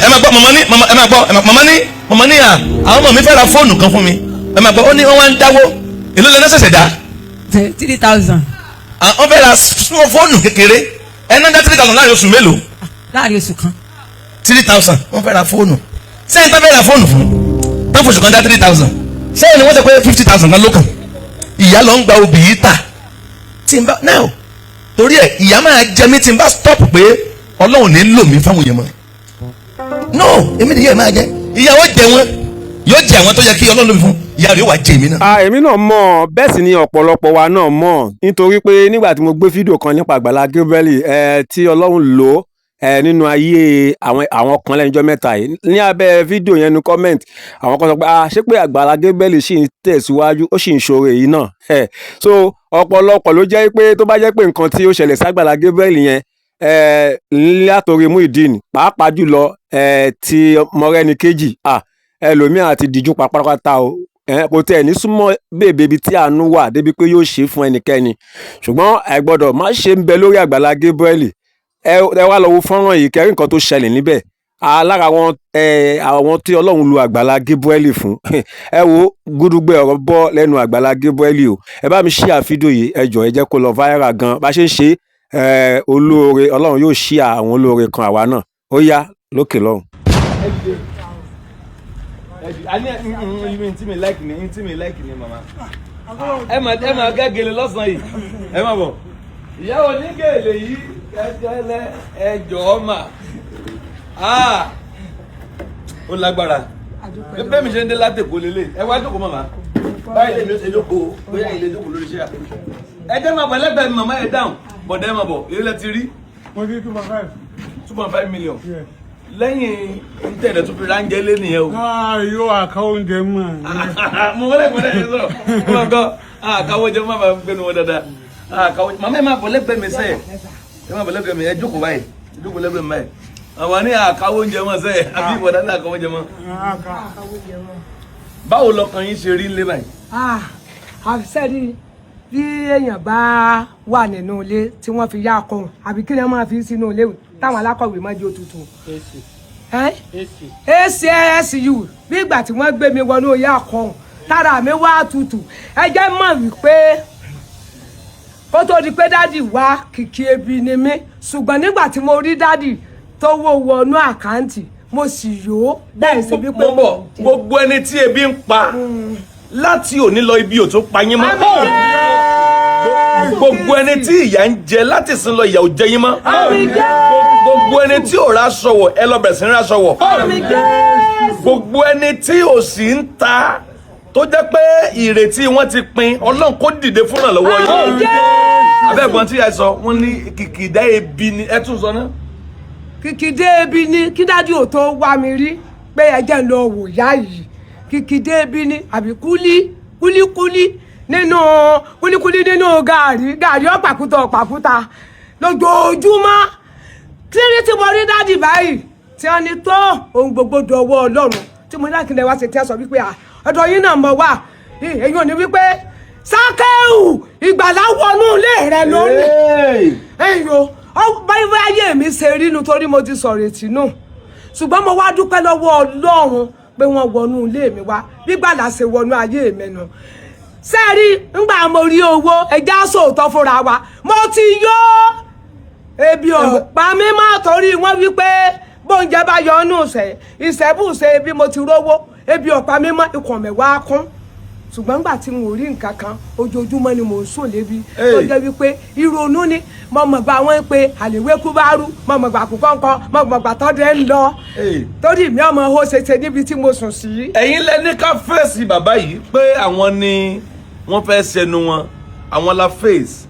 Ẹ máa gbọ́, màmá ní, màmá, ẹ máa gbọ́, màmá ní, màmá ní, à àwọn ọmọ mi fẹ́ ra fóònù kan fún mi. Ẹ máa gbọ́, ó ní wọ́n wá ń dáwó. Èló lẹ́nu ṣẹ̀ṣẹ̀ dá? 3,000. Wọ́n fẹ́ ra fóònù kékeré. Ẹ náà dá 3,000 láàrin oṣù mélòó? Láàrin oṣù kan. 3,000, wọ́n fẹ́ ra fóònù. Sẹ́yìn tó fẹ́ ra fóònù fún tó fòṣù kan dá 3,000, sẹ́yìn ni wọ́n sọ pé 50,000 kan ló kàn. Ìyá lọ ń gba obì yìí tà tí n bá now, torí ẹ ìyá máa jẹ mí tí n bá stop pé Ọlọ́run ní lò mí fáwọn èèyàn mọ́. No, èmi nìyẹn máa jẹ, ìyàwó jẹ wọn, yóò jẹ àwọn tó yẹ kí Ọlọ́run lò mí fún, ìyá rẹ̀ yóò wá jẹ èmi náà. Ah, èmi náà mọ̀ bẹ́ẹ̀ sì ni ọ̀pọ̀lọpọ̀ wa náà mọ̀, nítorí pé nígbà tí mo gbé fídíò kan nípa Àgbàlá Gabriel tí Ọlọ́run lò nínú ayé àwọn kan lẹ́nu ọjọ́ mẹ́ta yìí, ní abẹ́ fídíò yẹn ní comment, àwọn kan sọ pé, "Ah, ṣé pé Àgbàlá Gabriel ṣì ń tẹ̀síwájú, ó sì ń ṣoore yìí náà?" So ọ̀pọ̀lọpọ̀ ló jẹ́ pé tó bá jẹ́ pé nǹkan tí ó ṣẹlẹ̀ ságbàlá Gabriel yẹn látòrí Muyideen, pàápàá jùlọ ti Mọ́rẹ́níkejì, ah, ẹlòmíà ti díjú pa pátápátá o. Kò tẹ̀ ní súnmọ́ bèbè ibi tí àánú wà débi pé yóò ṣe é fún ẹnikẹ́ni, ṣùgbọ́n ẹ gbọ́dọ̀ má ṣe ń bẹ lórí Àgbàlá Gabriel. Ẹ wá lọ wo fọ́nrán yìí kẹrí nǹkan tó ṣẹlẹ̀ níbẹ̀. Lára àwọn àwọn tí Ọlọ́run lu Àgbàlá Gabriel fún, ẹ wo gúdúgbẹ ọ̀rọ̀ bọ́ lẹ́nu Àgbàlá Gabriel o. Ẹ bá mi share fídíò yìí, ẹ jọ̀ọ́, ẹ jẹ́ kó lọ viral gan bá ṣe ń ṣe olóore. Ọlọ́run yóò ṣí àwọn olóore kan àwa náà. Ó yá, lókè lọ́hùn. A ní ibi tí mi like ni, tí mi like ni. Màmá, ẹ máa gẹ́gẹ́lẹ́ lọ́sàn-án yìí. Ẹ má bọ̀, ìyàwó onígèlè yìí kẹ́kẹ́lẹ́. Ẹ jọ̀ọ́ mà, ó lágbára bẹ́ẹ̀ mi ṣe ń dé látẹ̀kọ́ lélẹ̀. Ẹ wá jókòó, màmá. Báyìí lèmi ó ṣe jókòó, bóyá ilé jókòó lórí iṣẹ́. Ẹ jẹ́ máa bọ̀ lẹ́gbẹ̀ẹ́ mi. Màmá, ẹ dáhùn. Bọ̀dẹ́, ẹ máa bọ̀. Ilé ti rí? Mo ti 2.5. 2.5 million lẹ́yìn ntẹ̀lẹ̀ tó fi ránjẹ́ lé nìyẹn o. Ah, yóò àkàwọ́ oúnjẹ mọ́. Mo wọlé ìpínlẹ̀ yẹn sọ̀rọ̀ mo máa gbọ́ àkàwọ́ jẹ́, má máa gbẹnu wọn dáadáa. Àkàwọ́, màmá, ẹ máa bọ̀ lẹ́gbẹ̀ẹ́ mi sẹ́ẹ̀, ẹ máa bọ̀ lẹ́gbẹ̀ẹ́ mi. Ẹ jókòó báyìí, ẹ jókòó lẹ́gbẹ̀ẹ́ mi báyìí. Àwọn ní àkàwọ́ oúnjẹ mọ́ sẹ́ẹ̀, àbí ìwọ̀dà ní àkàwọ́ oúnjẹ mọ́. Báwo lọkàn yín ṣe rí ńlé báyìí? Ah, àfisẹ́rí bí èèyàn bá wà nínú ilé tí wọ́n fi yá akọ̀hún, àbí kí ni wọ́n máa fi sínú ilé táwọn alákọ̀wé máa jẹ́ òtútù? ACSU. Bí ìgbà tí wọ́n gbé mi wọnú yá akọ̀hún, tára mi wá tutù. Ẹ jẹ́ mọ̀ wípé kó tó di pé daddy wá, kìkì ebi ni mí, ṣùgbọ́n nígbà tí mo rí daddy tó wó wọnú account, mo sì yó bẹ́ẹ̀ ṣe bí pé Mo bọ̀. Gbogbo ẹni tí ebi ń pa láti òní lọ, ibi ò tún pa yín mọ́. Gbogbo ẹni tí ìyà ń jẹ láti sin lọ, ìyà ò jẹ yín mọ́. Gbogbo ẹni tí ò ráṣọ wọ̀, ẹ lọ bẹ̀rẹ̀ sí ní ráṣọ wọ̀. Gbogbo ẹni tí ò sì ń ta, tó jẹ́ pé ìrètí wọn ti pin, Ọlọ́run kó dìde fúnra lọ́wọ́ yín. Abẹ́ẹ̀gbọ́n tí ẹ sọ, wọ́n ní kìkìdá ebi ni. Ẹ tún sọ náà. Kìkìdé ebi ni. Kí daddy ò tó wá mi rí pé ẹ jẹ́ ń lọ wò yá yìí, kìkìdé ebi ni, àbí kúlí kúlíkúlí nínú kúlíkúlí nínú gàrí, gàrí ọ̀pàkúta ọ̀pàkúta lójoojúmọ́. Tírí tí mo rí daddy báyìí tí wọ́n ní tó ohun gbogbo dọwọ́ Ọlọ́run, tí mo ní láti lè wá ṣe, tí wọ́n sọ wípé à ọ̀dọ̀ yín náà mọ̀ wá, èyí ò ní wípé Sákéù, ìgbàlá wọnú ilé rẹ lónìí. Ẹ̀yin o, báyìí bá ayé mi ṣe rí nu, torí mo ti sọ̀rọ̀ ètì nù, ṣùgbọ́n mo wá dúpẹ́ lọ́wọ́ Ọlọ́run pé wọ́n wọnú ilé mi wá, gbígbàlà ṣe wọnú ayé mi nù. Sẹ́ẹ̀rí ńgbà mo rí owó, ẹja sòótọ́ fúnra wa, mo ti yó, ebi ọ̀pá mi má, torí wọ́n wí pé bóúnjẹ bá yọ ọ́nù ìṣẹ́ ìṣẹ́bùṣe bí mo ti rówó, ebi ọ̀pá mi mọ́, ikùn mi wá kún. Ṣùgbọ́n nígbà tí mo rí nǹkan kan, ojoojúmọ́ ni mò ń sùn lébi, tó jẹ́ wípé ìrònú ni. Mo mọ̀ gbà wọ́n pé àlèwékú bá rú, mo mọ̀ gbà kú kọ́ńkọ́, mo mọ̀ gbà tọ́jú ń lọ, torí mi ọmọ ó ṣe ṣe níbi tí mo sùn sí. Ẹ̀yin lẹ ní ká fèsì bàbá yìí pé àwọn ni wọ́n fẹ́ ṣẹnu wọn, àwọn la face.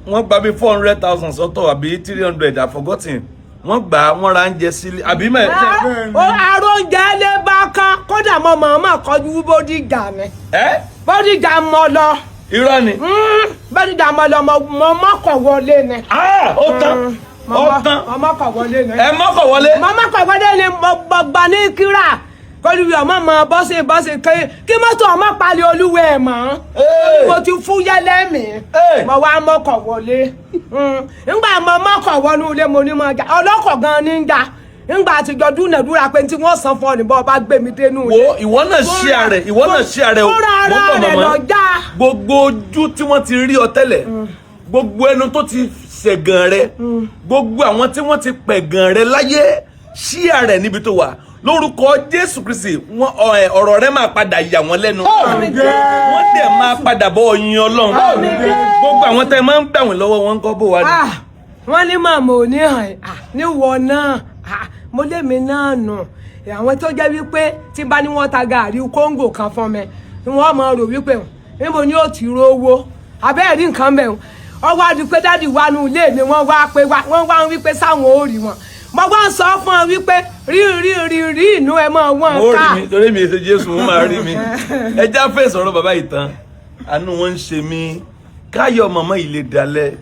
Wọ́n gba bí 400,000 sọ́tọ̀ àbí 300, I forgotten. Wọ́n gbà á, wọ́n ra oúnjẹ sílé, àbí mẹ́. Aróúnjẹ lè bá kán, kódà mo mọ̀ kọjú Bódìjà ni. Ẹ Bódìjà mọ lọ. Irọ́ ni. Bódìjà mọ lọ, mo mọ́kọ̀ wọlé ni. Ah, ó tán, ó tán. Mo mọ́kọ̀ wọlé ni. Ẹ mọ́kọ̀ wọlé. Mo mọ́kọ̀ wọlé ni, mo gbà ní kíra kọlùwẹ̀ ọmọ mọ bọ́sẹ̀ bọ́sẹ̀ kí mọ́tò ọmọ palẹ̀ olúwẹ̀ ẹ̀ mọ́. Mo ti fúyẹ́ lẹ́mìí, mo wá mọ́kọ̀ wọlé. Ńgbà mo mọ́kọ̀ wọnú ilé, mo ní mo jà ọlọ́kọ̀ gan ní ń jà. Ńgbà àtijọ́ dúnàdúrà pé tí wọ́n san fún ọ níbọ̀ bá gbé mi dénú. Wo, ìwọ náà ṣí ààrẹ, ìwọ náà ṣí ààrẹ o. Fúnra Mo ara ń bọ̀, rẹ̀ màmá. lọ já. Gbogbo ojú tí wọ́n ti rí ọ tẹ́lẹ̀, gbogbo ẹnu tó ti ṣẹ̀gàn rẹ, gbogbo àwọn tí wọ́n ti pẹ̀gàn rẹ láyé, ṣí ààrẹ níbi tó wà, lórúkọ Jésù Kristi, wọn ọ̀rọ̀ rẹ máa padà yà wọ́n lẹ́nu, wọ́n dẹ̀ máa padà bọ́ ọyìn Ọlọ́run. Gbogbo àwọn tẹ́ máa ń gbà wọ́n lọ́wọ́ wọn ń kọ́ bó wa ni. Ah, wọ́n ní màmá ò ní hàn ah, níwọ náà. Ah, mo lémi náà nù àwọn tó jẹ́ wípé tí bá ní wọ́n ta gàárì kóńgò kan fún mi ni wọ́n máa rò wípé níbo ni ó ti rówó abẹ́ẹ̀ rí nǹkan mẹ́rin. Ọwọ́ adi pé daddy wà nù ilé mi, wọ́n wá pé wá, wọ́n wá ń wípé sáwọn ò rí wọn. Mo wá ń sọ fún ọ wípé rí rí rí rí inú ẹ mọ̀ wọ́n Wọ́n ká. rí mi torí mi ṣe Jésù, wọ́n máa rí mi. Ẹ já fèsì ọ̀rọ̀ bàbá yìí tán. Àánú wọn ń ṣe mí káyọ̀. Màmá yìí lè dalẹ̀.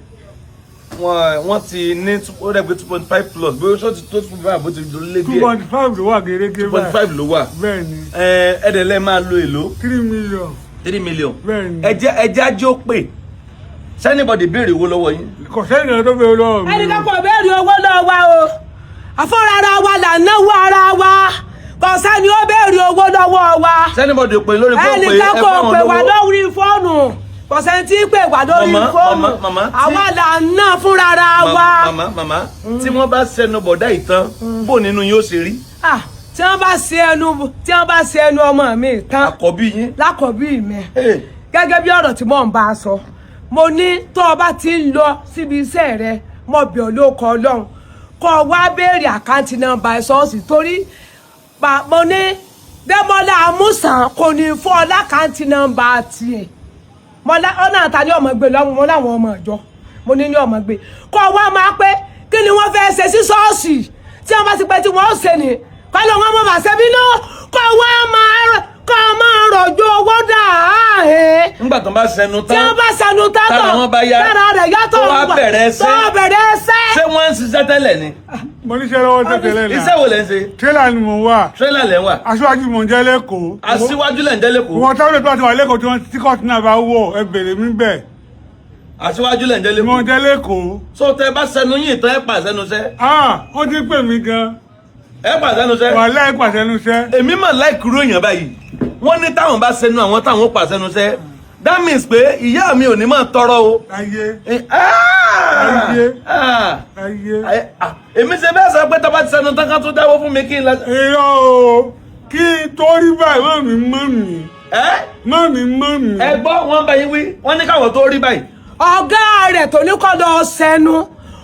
Wọ́n ti ní ó rẹ̀ pé 2.5 plus, bóyá ó ti tó 2.5, bó ti lé two díẹ̀. point five ló wà gẹ́gẹ́. 2.5 ló wà. Bẹ́ẹ̀ ni. Ẹ ẹ̀ẹ́dẹ̀lẹ́ máa lo èlò? 3 million. 3 million. Bẹ́ẹ̀ ni. Ẹ jẹ́ ajé ó pè sẹ́nìbọ̀dì béèrè owó lọ́wọ́ yín? Kò sẹ́yìn náà tó bẹ̀rẹ̀ lọ́wọ́ mi. Ẹnìkan kò béèrè owó lọ́wọ́ wa o. Àfúnra ara wa là ń náwó ara wa. Kò sẹ́ni ó béèrè owó lọ́wọ́ wa. Sẹ́nìbọ̀dì pè lórí fóònù pé Ẹnìkan ẹ kò fún àwọn pè wá lówó? lórí fóònù. Kò sẹ́ni tí ń pè wá lórí Màmá, fóònù. màmá, màmá, Àwa là ń ná fúnra ara wa. Màmá, màmá, tí wọ́n bá sẹnu bọ̀dá ìtàn, bó nínú yóò ṣe rí? Ah, tí wọ́n bá ṣe ẹnu ọmọ mi tán, Àkọ́bí yín. lákọ̀ọ́bí mi, Hey. gẹ́gẹ́ bí ọ̀rọ̀ tí mò ń bá a sọ, mo ní tó o bá ti ń lọ síbi iṣẹ́ rẹ, mo bẹ̀ ọ́ lóko Ọlọ́run, kó o wá béèrè account number ṣọ́ọ̀ṣì, torí mo ní Dẹ́mọ́lá Amúsàn kò ní fún ọ l'account number tiẹ̀. Mo lá ọ̀nà àtàní ọmọ gbé lọ́wọ́ mo láwọn ọmọ ìjọ, mo ní ní ọmọ gbé, kó o wá máa pé kí ni wọ́n fẹ́ ṣe sí ṣọ́ọ̀ṣì, tí wọ́n bá ti pẹ́ tí wọ́n ṣe ni kọ́ ló wọ́n mọ̀ bá ṣe bínú, kó o wá máa kó o máa rọ̀jò owó dà á hẹ́. Nígbà tó bá sẹnu Tí tán, wọ́n bá sẹnu tán, tára wọn bá yá, tára rẹ̀ yàtọ̀, tó wá bẹ̀rẹ̀ ẹsẹ̀. Tó bẹ̀rẹ̀ ẹsẹ̀. Ṣé wọ́n ń ṣiṣẹ́ tẹ́lẹ̀ ni? Mo níṣẹ́ lọ́wọ́ tẹ́tẹ́lẹ̀ náà. Iṣẹ́ wo lẹ̀ ń ṣe? Tírélà ni mò ń wà. Tírélà lẹ̀ ń wà. Aṣíwájú mò ń jẹ́ lẹ́kọ̀ọ́. Aṣíwájú lẹ̀ ń jẹ́ lẹ́kọ̀ọ́. Wọn táwọn ètò àti wà lẹ́kọ̀ọ́ tí wọ́n tí kọ́ọ̀tù náà bá wọ̀, ẹ bèrè mí bẹ́ẹ̀. Aṣíwájú lẹ̀ ń jẹ́ Mò ń lẹ́kọ̀ọ́. jẹ́ lẹ́kọ̀ọ́. So tẹ bá sẹnu yín tán, ẹ pa sẹnu sẹ́. Ah, wọ́n ti pè mí gan. Ẹ pa sẹnu sẹ́. Wà láì pàṣẹ nu sẹ́. Èmi mà láìkúrò èèyàn báyìí. Wọ́n ní táwọn bá sẹnu àwọn, táwọn pa sẹnu sẹ́, that means pé ìyá mi ò ní máa tọrọ o. Ayé. Eh, ah! Ayé. Ah! Ayé. Ah, èmi ṣe bẹ́ẹ̀ sọ pé tọ́ba ti sẹnu tán, ká tó dáwọ́ fún mi kí n lọ. Irọ́ o, kí n tó rí báyìí, mọ́ mi mọ́ mi. Ẹ Mọ́ mi mọ́ mi. Ẹ gbọ́, wọ́n bá yín wí, wọ́n ní káwọn tó rí báyìí. Ọ̀gá rẹ̀ tó ní kọ́ lọ sẹ́nu,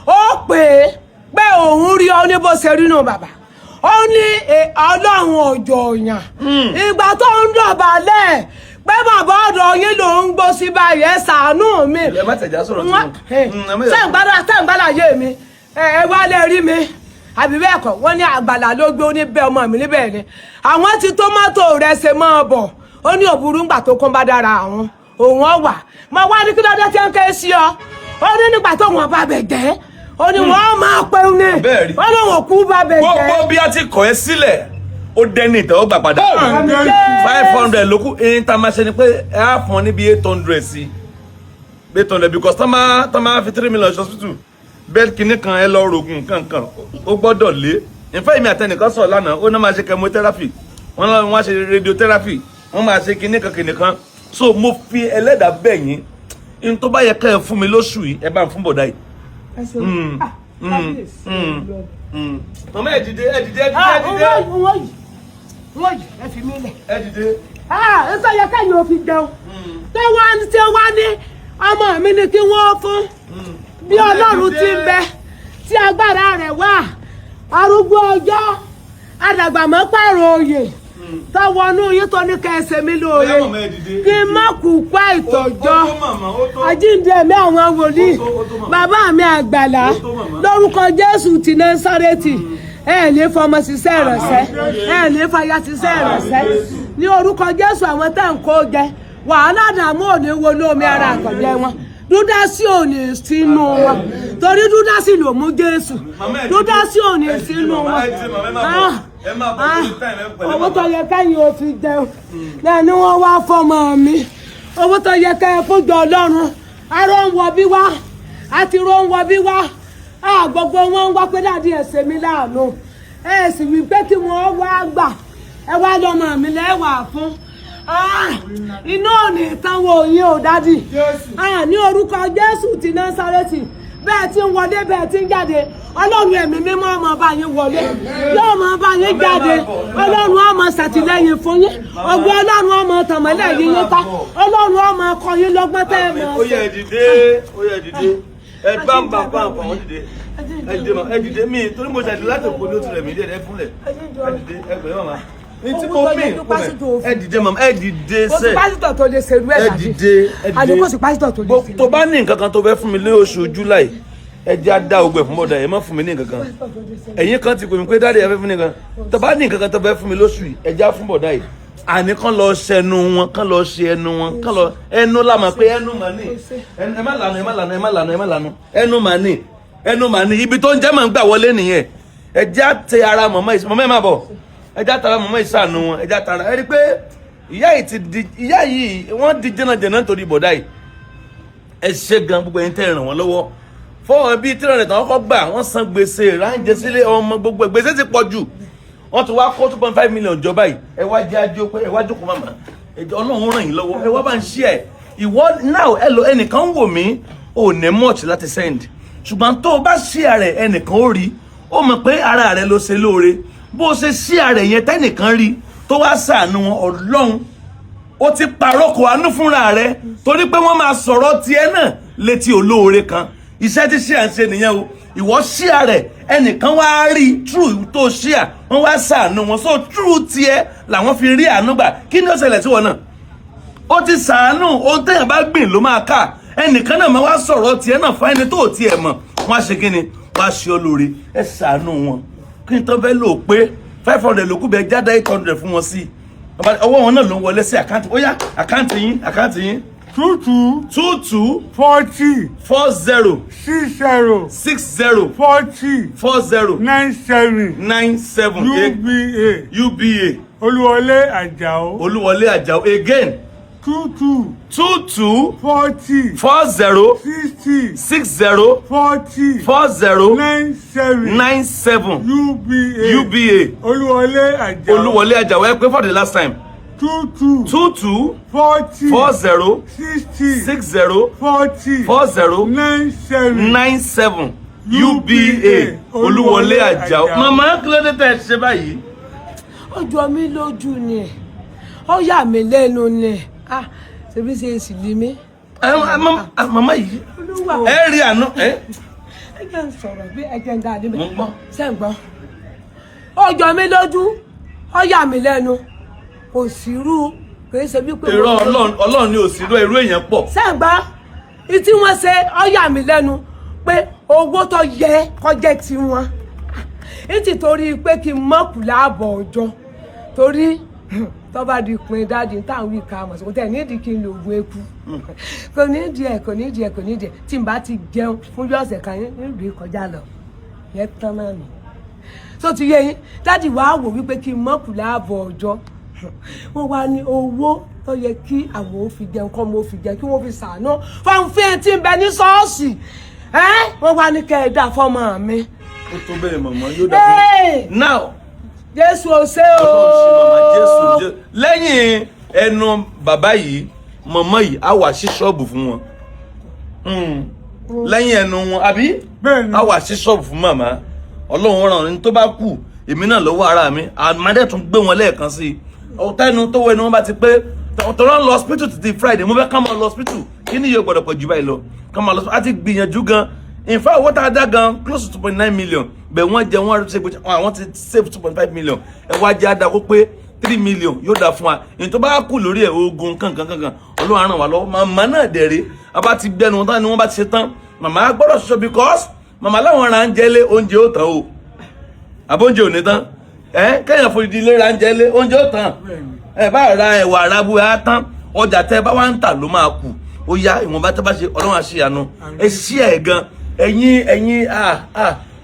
ó pè é pé òun rí ọ ní bó ṣe rí nù bàbá. Ó ní Ọlọ́run ọjọ́ òyàn ìgbà tó ń dọ̀bálẹ̀ pé bàbá ọ̀dọ̀ yín ló ń gbó sí báyìí, ẹ ṣàánú mi. Ẹ má tẹ̀já sọ̀rọ̀ tí mo. Ẹ má Ṣé ń gbádùn ayé mi? Ẹ wá lè rí mi àbí bẹ́ẹ̀ kọ́? Wọ́n ní àgbàlá ló gbé, ó ní bẹ́ẹ̀ ọmọ mi níbẹ̀ ni àwọn ti tómátò rẹ̀ ṣe máa bọ̀. Ó ní òburú ńgbà tó kún bá dára àwọn òun ọ̀wà mo wá ní kí ló dé tí ń ké sí ọ. Ó ní nígbà tó wọn bá bẹ̀ jẹ́, ó ní wọ́n máa pẹ́ ní. Bẹ́ẹ̀ rí. Ó ní wọn kú bá bẹ̀ jẹ́. Gbogbo bí a ti kọ̀ ẹ́ sílẹ̀, ó dẹ́ni ìtẹ́wọ́gbà padà. 500 ló kù. Eyín tá a máa ṣe ni pé ẹ á fún ọ níbi 800 sí 800, because tá máa fi 3 million hospital bẹ́ẹ̀ kínní kan, ẹ lọ rògùn kankan, ó gbọ́dọ̀ lé. Ìfẹ́ mi àtẹnìkan sọ̀rọ̀ lánàá, ó náà máa ṣe chemotherapy, wọ́n lọ wọ́n á ṣe radiotherapy, wọ́n máa ṣe kínní kan kínní kan. So mo fi ẹlẹ́dàá bẹ̀ yín, n tó bá yẹ ká ẹ fún mi lóṣù yìí, ẹ bá ń fún bọ̀dá yìí. Ẹ ṣeun. Ah, kábíyèsí Ọlọ́run. Màmá, ẹ dìde, ẹ dìde, ẹ dìde, Ah, ẹ dìde. Wọ́n yìí, ẹ fi mí lẹ̀. Ẹ dìde. Ah, ń sọ yẹ kẹ́yìn ò fi jẹun tí wọ́n tí wọ́n ní ọmọ mi ni kí wọ́n fún bí Ọlọ́run ti ń bẹ tí agbára rẹ̀ wà, arúgbó ọjọ́, àdàgbàmọ́ pààrọ̀ òye tọwọ́nú yín tó ní kẹsẹ̀ mi lóore. Bóyá màmá, ẹ dìde. Kí n má kú pa ìtọ́jọ́. Ó tó, màmá, ó tó. Àjíǹde ẹ̀mí àwọn wòlíì. Ó tó, ó tó, màmá. Bàbá mi àgbàlá. Ó tó, màmá. Lórúkọ Jésù ti Násárẹ́tì, ẹ ní fọmọ ṣiṣẹ́ ìrànṣẹ́, ẹ ní fàyà ṣiṣẹ́ ìrànṣẹ́ ní orúkọ Jésù. Àwọn tẹ́ ń kó jẹ wàhálà, dààmú ò ní wo lómi ara àkànjẹ wọn, dúdásí ò ní sínú wọn, torí dúdásí ló mú Jésù. Màmá, ẹ dìde. Dúdásí ò ní Ẹ dìde, sínú màmá, wọn. ẹ dìde, màmá, ẹ máa bọ̀. Ẹ máa bọ̀ lórí time, ẹ pẹ̀lẹ́, Owó màmá. tó yẹ kẹ́yìn ò fi jẹun náà ni wọ́n wá fọmọ mi. Owó tó yẹ kẹ́ ẹ fún jọ Ọlọ́run, aró ń wọ bí wá àti ró ń wọ bí wá. Gbogbo wọn ń wá pé daddy, ẹ ṣe mí láàánú. Ẹ sì wí pé kí wọ́n wá gbà, ẹ wá lọ́mọ mi lẹ́wà fún. Ah, iná ò ní tán wo yín o, daddy. Ah, ní orúkọ Jésù ti Násárẹ́tì, bẹ́ẹ̀ tí ń wọlé, bẹ́ẹ̀ tí ń jáde, Ọlọ́run ẹ̀mí mímọ́ ọmọ bá yín wọlé, yóò máa bá yín jáde. Ọlọ́run á máa ṣàtìlẹ́yìn fún yín. Ọgbọ́n Ọlọ́run á máa tànmọ́lẹ̀ yín yín ká. Ọlọ́run á máa kọ́ yín lọ́gbọ́n tẹ́ ẹ máa Ó yẹ, ẹ dìde, ó yẹ, dìde. Ẹ bá ń bá bá ń bá wọn dìde. Ẹ dìde ma, ẹ dìde. Mi torí mo ṣàdé láti òkú ní ó ti rẹ̀ mí díẹ̀. Ẹ fúnlẹ̀, ẹ dìde, ẹ pẹ̀lẹ́ màmá ní tí mo mí ẹ dìde màmá, ẹ dìde. Kò sí Sẹ́ pásítọ̀ tó lè ṣerú ẹ̀. Ẹ Dàbí dìde, ẹ dìde. Àní kò sí pásítọ̀ tó lè ṣerú. Tó bá ní nǹkan kan tó fẹ́ fún mi ní oṣù July, ẹ jẹ́ á dá ogun ẹ̀ fún bọ́dà. Ẹ má fún mi ní nǹkan kan. Ẹ̀yin kan ti pè mí pé, "Daddy, ẹ fẹ́ fún mi nǹkan." Tó bá ní nǹkan kan tó fẹ́ fún mi lóṣù yìí, ẹ jẹ́ á fún bọ̀dá yìí. Àní kán lọ ṣẹnu wọn, kán lọ ṣe ẹnu wọn, kán lọ ẹnu lámà pé ẹnu mà ní. Ẹ má lànà, ẹ má lànà, ẹ má lànà, ẹ má lànà. Ẹnu mà ní, ẹnu mà ní. Ibi tó ń jẹ́ mà ń gbà wọlé nìyẹn. Ẹ jẹ́ á tẹ ara mọ̀mọ́ yìí. Mọ̀mọ́, ẹ má bọ̀. Ẹ jẹ́ á tara mọ̀mọ́ yìí, ṣàánú wọn. Ẹ jẹ́ á tara. Ẹ rí i pé ìyá yìí ti di ìyá yìí, wọ́n di jẹ́nàjẹ́nà nítorí bọ̀dá yìí. Ẹ ṣe gan, gbogbo ẹ̀yin tẹ́ ẹ ràn wọ́n lọ́wọ́. Fọwọ́n bíi 300 àwọn kọ́ gbà, wọ́n san gbèsè ráńjẹ sílé ọmọ, gbogbo ẹ̀, gbèsè ti pọ̀ jù. Wọ́n ti wá kó 2.5 million jọba yìí. Ẹ wá jẹ́ ajó pé ẹ wá jókòó màmá. Ẹ jọ̀ọ́, Ọlọ́run ràn yín lọ́wọ́. Ẹ wá bá ń ṣí ẹ̀ ìwọ now. Ẹ lọ, ẹnìkan ń wò mí, ò ní much láti send, ṣùgbọ́n tó o bá ṣí rẹ̀, ẹnìkan ó rí, ó mọ̀ pé ara rẹ̀ ló ṣe lóore. Bó o ṣe ṣí rẹ̀ yẹn, tẹ́nìkan rí tó wá ṣàánú wọn, Ọlọ́run, ó ti pàrókò àánú fúnra rẹ̀, torí pé wọ́n máa sọ̀rọ̀ tiẹ̀ náà létí olóore kan. Iṣẹ́ tí ṣíà ń ṣe nìyẹn o. Ìwọ ṣíà rẹ̀, ẹnìkan wá rí true tó ṣíà, wọ́n wá ṣàánú wọn. So true tiẹ̀ làwọn fi rí àánú gbà. Kí ni ó ṣẹlẹ̀ sí wọn náà? Ó ti ṣàánú. Ohun téèyàn bá gbìn ló máa ká. Ẹnìkan náà máa wá sọ̀rọ̀ tiẹ̀ náà fún ẹni tó tiẹ̀ mọ̀. Wọ́n á ṣe kí ni? Wọ́n á ṣe olóore. Ẹ ṣàánú wọn. Kí n tó fẹ́ lò pé 500 ló kù bẹ́ẹ̀, jáde 800 fún wọn sí ọwọ́ wọn náà ló ń wọlé sí account. Ó yá, account yín, account yín. 22. 22. 40. 40. 60. 60. 40. 40. 97. 97. UBA. UBA. Olúwọlé Àjàó. Olúwọlé Àjàó. Again. 22. 22. 40. 40. 60. 60. 40. 40. 97. 97. UBA. UBA. Olúwọlé Àjàó. Olúwọlé Àjàó. Ẹ pé for the last time. 22. 22. 40. 40. 60. 60. 40. 40. 97. 97, UBA, Olúwọlé Àjàó. Màmá, kí ló dé tẹ́ ẹ ṣe báyìí? Ó jọ mí lójú ni, ó yà mí lẹ́nu ni. Ah, ṣebí ṣe èsì lé mi. Màmá yìí, Olúwa. ẹ rí àánú ẹ. Ẹ jẹ́ ń sọ̀rọ̀ bí ẹ jẹ́ ń dá a níbẹ̀. Mo ń gbọ́. Ṣé ń gbọ́? Ó jọ mí lójú, ó yà mí lẹ́nu. Kò sírú, kì í ṣe wípé. Irọ́, Ọlọ́run, Ọlọ́run ni ò sí irú èèyàn pọ̀. Ṣé ń gbọ́? Ìtí wọ́n ṣe, ó yà mí lẹ́nu pé owó tó yẹ kó jẹ́ tiwọn. Nítorí pé kí n mọ̀kù láàbọ̀ ọjọ́, torí tó bá di pin daddy táwọn wí ká mọ̀ sí, kò tẹ̀ nídìí kí n lo oògùn eku, kò nídìí ẹ̀, kò nídìí ẹ̀, kò nídìí ẹ̀. Tí n bá ti jẹun fún bí ọ̀sẹ̀ kan níbi kọjá lọ yẹn tán náà nù tó ti yé yín. Daddy wàá wò wípé kí n mọ̀kù láàbọ̀ ọjọ́, wọ́n wá ní owó tó yẹ kí àwọn ò fi jẹun kọ́ mo fi jẹun, kí wọ́n fi ṣàánú fáwọn tí ń bẹ ní ṣọ́ọ̀ṣì. Wọ́n wá ní kẹ́ ẹ dá fọ́mọ mi. Ó tó bẹ́ẹ̀, màmá, yóò dà fún Hey! now. Jésù ò ṣe o. Ọlọ́run ṣe, màmá. Jésù jẹ́ lẹ́yìn ẹnu bàbá yìí, màmá yìí á wà sí ṣọ́ọ̀bù fún wọn. Lẹ́yìn ẹnu wọn, àbí? Bẹ́ẹ̀ni. Á wà sí ṣọ́ọ̀bù fún màmá. Ọlọ́run ràn ní tó bá kù, èmi náà lọ́wọ́ ara mi àmàdẹ́ tún gbé wọn lẹ́ẹ̀kan sí i. Ọ̀tẹ́nu tó wọ ẹnu wọn bá ti pé tọ́lá ń lọ hospital títí Friday. Mo fẹ́ ká máa lọ hospital. Kí ni yóò gbọ́dọ̀ pọ̀ jù báyìí lọ? Ká máa lọ hospital. A ti gbìyànjú gan. In fact, owó tá a dá gan close to 2.9 million bẹ́ẹ̀. Wọ́n jẹ, wọ́n ṣe gbèsè, àwọn ti save 2.5 million. Ẹ wá jẹ́ àdá kó pé 3 million yóò dá fún wa. Èyí tó bá kù lórí ẹ̀, oògùn kankan kankan, Ọlọ́run á ràn wá lọ́wọ́. Màmá náà dẹ̀rẹ̀, a bá ti gbẹnu wọn tán ni wọ́n bá ti ṣe tán, màmá gbọ́dọ̀ ṣoṣo because màmá láwọn ra ń jẹ́ lé oúnjẹ ó tán o, àbóúnjẹ ò ní tán. Ẹ kẹ́yìn fòdìdí ilé ra ń jẹ́ lé oúnjẹ ó tán. Ẹ bá ra ẹ̀wà arábú ẹ á tán. Ọjà tẹ bá wá ń tà ló máa kù. Ó yá, ìwọ̀nba tẹ bá ṣe, Ọlọ́run á ṣe àánú. Ẹ ṣí ẹ̀ gan. Ẹ̀yin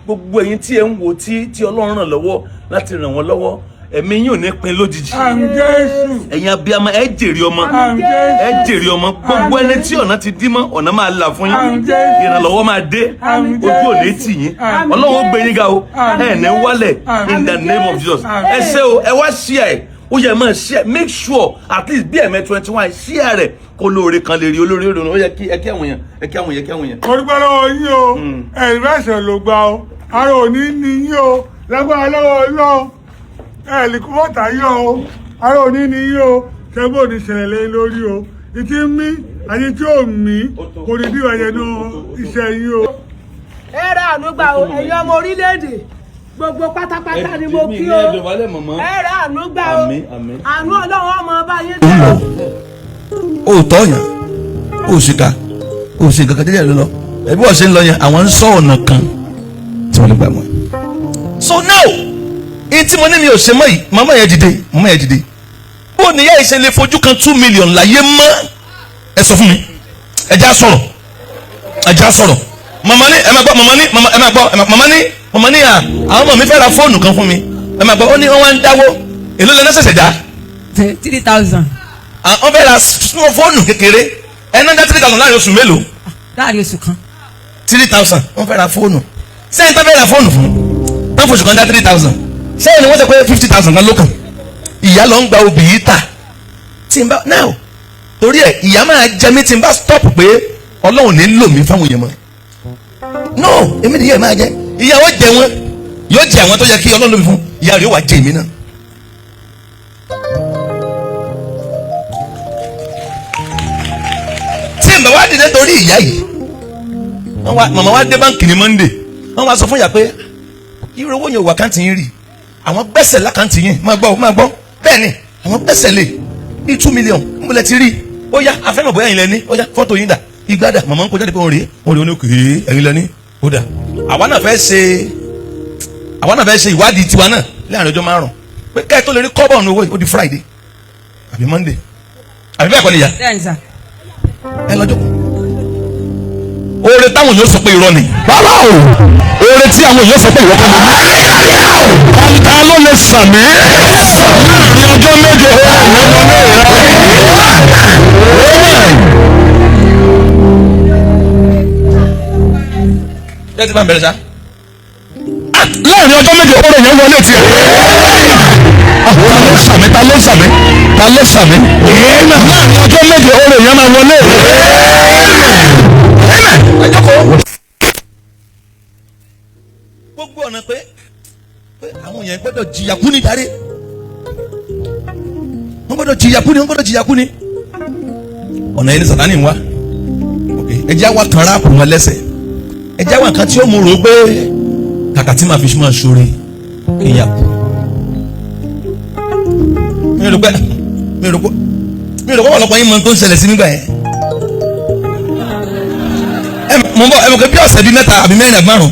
gbogbo ẹ̀yin tí ẹ ń wò, tí Ọlọ́run ràn lọ́wọ́ láti ràn wọ́n lọ́wọ́. Ẹ̀mí yín ò ní pin lójijì. Àmín Jésù. Ẹ̀yin abiyamọ, ẹ jèrè ọmọ. Àmín Jésù. Ẹ jèrè ọmọ. Gbogbo ẹni tí ọ̀nà ti dí mọ́, ọ̀nà máa là fún yín. Àmín Jésù. Ìrànlọ́wọ́ máa dé. Àmín Ojú ò ní Jésù. tì yín. Àmín. Ọlọ́run ó gbé yín ga o. Àmín. Ẹ ní wálẹ̀. Àmín. In the name of Jesus. Àmín. Ẹ ṣé o, ẹ wá share ẹ. Ó yẹ máa share. Make sure at least bí ẹ̀mẹ́ 21 share rẹ̀ kó lóore kan lè rí olóore òdòdó. Ó yẹ kí ẹ kí àwọn èèyàn, ẹ kí àwọn èèyàn, ẹ kí àwọn èèyàn. Mo dúpẹ́ lọ́wọ́ yín o. Ẹ̀rí bẹ́sẹ̀ ló gbà o. Ara ò ní ní yín o. Lágbára lọ́wọ́ Ọlọ́run. Ẹ lè kó bọ́tà yín o. Ara ò ní ní yín o. Ṣẹ́gbọ́n ò ní ṣẹlẹ̀ lé lórí o. Ìtí ń mí àti tí ò mí kò ní bí ìwàjẹ́ nú iṣẹ́ yín o. Ẹ ra àánú gbà o, ẹ̀yin ọmọ orílẹ̀-èdè gbogbo pátápátá ni mo kí o. Ẹ ra àánú gbà o. Àmín, àmín. Àánú Ọlọ́run ọmọ ọba yín dé o. O tọ́ yàn, o sì ka, o sì kankan jẹ́jẹ́ ló lọ. Ẹbí wọ́n ṣe ń lọ yẹn, àwọn ń sọ ọ̀nà kan tí wọ́n lè gbà mọ́. So now, èyí tí mo ní mi ò ṣe mọ́ yìí, màmá yẹn dìde, màmá yẹn dìde. Bó ni ìyá yìí ṣe lè fojú kan 2 million láyé mọ́? Ẹ sọ fún mi, ẹ já sọ̀rọ̀, ẹ já sọ̀rọ̀. Màmá ní, ẹ máa gbọ́, màmá ní, màmá, ẹ máa gbọ́, màmá ní, màmá ní à, àwọn ọmọ mi fẹ́ ra fóònù kan fún mi. Ẹ máa gbọ́, ó ní wọ́n wá ń dáwó, èló lẹ́nu ṣẹ̀ṣẹ̀ dá? 3,000. Àwọn fẹ́ ra small fóònù kékeré, ẹ náà dá 3,000 láàrin oṣù mélòó? Láàrin oṣù kan. 3,000, wọ́n fẹ́ ra fóònù. Sẹ́yìn tó fẹ́ ra fóònù fún tán fòṣù kan dá 3,000, sẹ́yìn ni wọ́n sọ pé 50,000 kan ló kàn. Ìyá ló ń gba obì yìí tà tí n bá now. Torí ẹ, ìyá máa jẹ mí tí n bá stop pé Ọlọ́run ní lò mí fáwọn èèyàn mọ́. No, èmi nìyẹn máa jẹ. Ìyá ó jẹ wọn, yóò jẹ àwọn tó yẹ kí Ọlọ́run lò mí fún. Ìyá rẹ̀ yóò wá jẹ èmi náà. Tí n bá wá dìde torí ìyá yìí, wọ́n wá, màmá wa dé báńkì ní Monday, wọ́n wá sọ fún ìyá pé irú owó yẹn ò wà káǹtì yín rí, àwọn gbẹ́sẹ̀ lákàǹtì yín. Máa gbọ́, máa gbọ́. Bẹ́ẹ̀ ni àwọn gbẹ́sẹ̀ lé ní 2 million. Ń bọ̀lẹ̀ ti rí. Ó yá, afẹ́mọ̀ bóyá yín lẹ ní. Ó yá, fọ́tò yín dà, igbá dà? Màmá ń kọjá dípò, òun rèé, òun rèé. Ó ní òkè, ẹ̀yin lẹ ní. Ó dà, àwa náà fẹ́ ṣe ìwádìí tiwa náà láàrin ọjọ́ 5 pé káyọ̀ tó lè rí kọ́bọ̀ ní owó yìí, ó di Friday àbí Monday, àbí bẹ́ẹ̀ kọ́ ni ìyá? Bẹ́ẹ̀ ni sà. Ẹ lọ jókòó. Oore táwọn yóò sọ pé irọ́ ni. Rárá o, oore tí àwọn èèyàn sọ pé ìwọ kọ́ ló ní. Ta ló lè sàmì láàrin ọjọ́ 7, oore yẹn lọ lé rẹ? Ṣé ti bá ń bẹ̀rẹ̀ sá? Láàrin ọjọ́ 7, oore yẹn wọlé tiẹ̀. Ta ló sàmì? Ta ló sàmì? Ta ló sàmì? Láàrin ọjọ́ 7, oore yẹn máa wọlé rẹ. Ẹ jókòó. Gbogbo ọ̀nà pé àwọn èèyàn gbọ́dọ̀ jìyà kú ní darí, wọ́n gbọ́dọ̀ jìyà kú ni, wọ́n gbọ́dọ̀ jìyà kú ni. Ọ̀nà yẹn ni Sàtánì ń wá. Ok, ẹ jẹ́ àwa kan ráàpù wọn lẹ́sẹ̀, ẹ jẹ́ àwa kan tí ó mú rò pé kàkà tí màá fi máa ṣoore kí n yà kú. Mi rò pé ọ̀pọ̀lọpọ̀ yín mọ tó ń ṣẹlẹ̀ sí nígbà yẹn. Ẹ mọ̀ bọ́, ẹ mọ̀ pé bí ọ̀sẹ̀ bíi 3 àbí 4 àbí 5,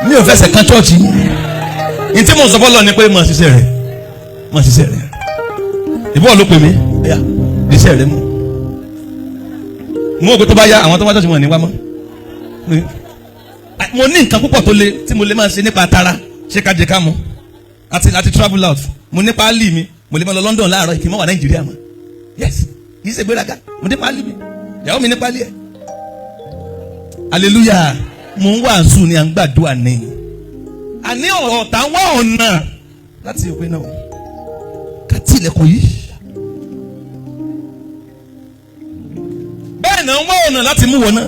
mi ò fẹsẹ̀ kan chọ́ọ̀chì yìí. Tí mo sọ fọlọ́ ni pé mo ṣiṣẹ́ rẹ̀, mo ṣiṣẹ́ rẹ̀. Ìbọn ló pè mí, ẹ̀yà iṣẹ́ rẹ̀ mú mo rò pé tó bá yá, àwọn tó wá chọ́ọ̀chì wọn ní wá mọ́. Mo ní nǹkan púpọ̀ tó le tí mo lè máa ṣe nípa tara, ṣé ká jẹ ká mu àti travel out. Mo ní páálí mi, mo lè máa lọ London láàárọ̀ kí n má wà Nàìjíríà mọ́. Yes, kì í ṣe gbéraga. Mo ní páálí mi, ìyàwó mi ní páálí ẹ̀. Hallelujah. Mo ń wàásù ni, à ń gbàdúrà ni. Àní ọ̀tá wá ọ̀nà láti ìpín náà ká tí ilẹ̀kùn yìí. Bẹ́ẹ̀ náà ń wá ọ̀nà láti mú wọn náà.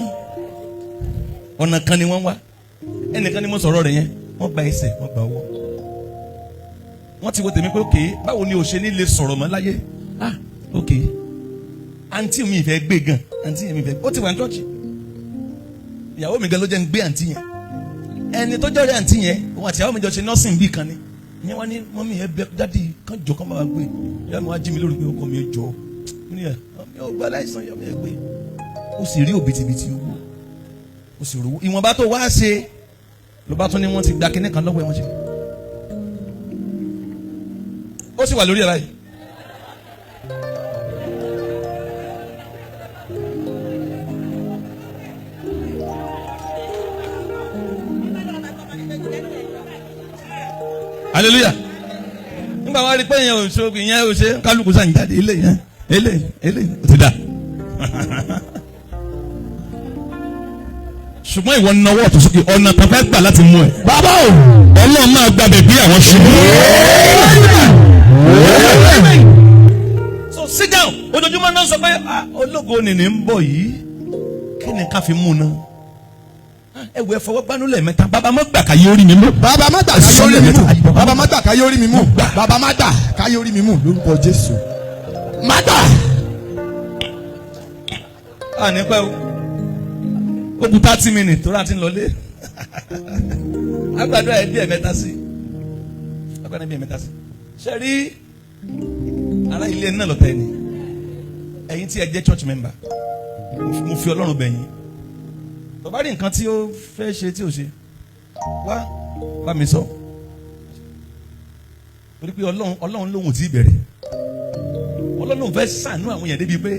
Ọ̀nà kan ni wọ́n wá. Ẹnìkan ni mo sọ̀rọ̀ rẹ̀ yẹn, wọ́n gba ẹsẹ̀, wọ́n gba ọwọ́. Wọ́n ti wo tèmi pé òkè, báwo ni o ṣe ní lè sọ̀rọ̀ mọ́ láyé? Ah, ok, àǹtí mi ìfẹ́ gbé gan, àǹtí mi ìfẹ́, ó ti wà ní chọ́ọ̀chì. Ìyàwó mi gan ló jẹ́ ń gbé àǹtí yẹn. Ẹni tó jọ́rẹ́ àǹtí yẹn, òun àti ìyàwó mi jọ ṣe nursing bíi kan ni. Ìyẹn wá ní, mummy, ẹ bẹ daddy kan, jọ kán bá wa gbé. Ìyá mi wá jí mi lórí pé ọkọ mi, ẹ jọ. Mo ní ẹ mi ò gbá láìsàn, ìyá mi, ẹ gbé. Ó sì rí òbítíbitì owó, ó sì rówó ìwọ̀nba tó wá ṣe, ló bá tún ní wọ́n ti gba kinní kan lọ́wọ́ ẹ̀, wọ́n ṣe. Ó sì wà lórí ẹ̀ báyìí. Hallelujah. Nígbà wá rí pé ìyẹn ò ṣe, ìyẹn ò ṣe, kálukú sàn jáde ilé yẹn, ilé ilé ó ti dà. Ṣùgbọ́n ìwọ nawọ́ ọ̀tún sókè, ọ̀nà kan fẹ́ gbà láti mú ẹ. Bàbá o, Ọlọ́run máa gba bẹ̀bí àwọn ṣubú. So sit down. Ojoojúmọ́ náà sọ pé, "Ah, ológo nìní ń bọ̀ yìí, kí ni ká fi mú un náà?" Ẹ wo, ẹ fọwọ́ gbanú lẹ́ẹ̀mẹ́ta. Bàbá, má gbà káyé orí mi mú. Bàbá, má gbà káyé orí mi mú. Bàbá, má gbà káyé orí mi mú. Bàbá, má gbà káyé orí mi mú lórúkọ Jésù. Má gbà. À ní pẹ́ o, ó kù 30 minutes tó rà ti ń lọlé. Agbàdo ẹ bí ẹ̀mẹ́ta sí, agbàdo ẹ bí ẹ̀mẹ́ta sí. Ṣe rí ará ilé náà lọ́tẹ̀ ni. Ẹ̀yin tí ẹ jẹ́ church member, mo fi Ọlọ́run bẹ̀ yín. Tó bá rí nǹkan tí ó fẹ́ ṣe tí ò ṣe, wá bá mi sọ, torí pé Ọlọ́run lòun ò tí ì bẹ̀rẹ̀. Ọlọ́run lòun fẹ́ ṣàánú àwọn èèyàn débi pé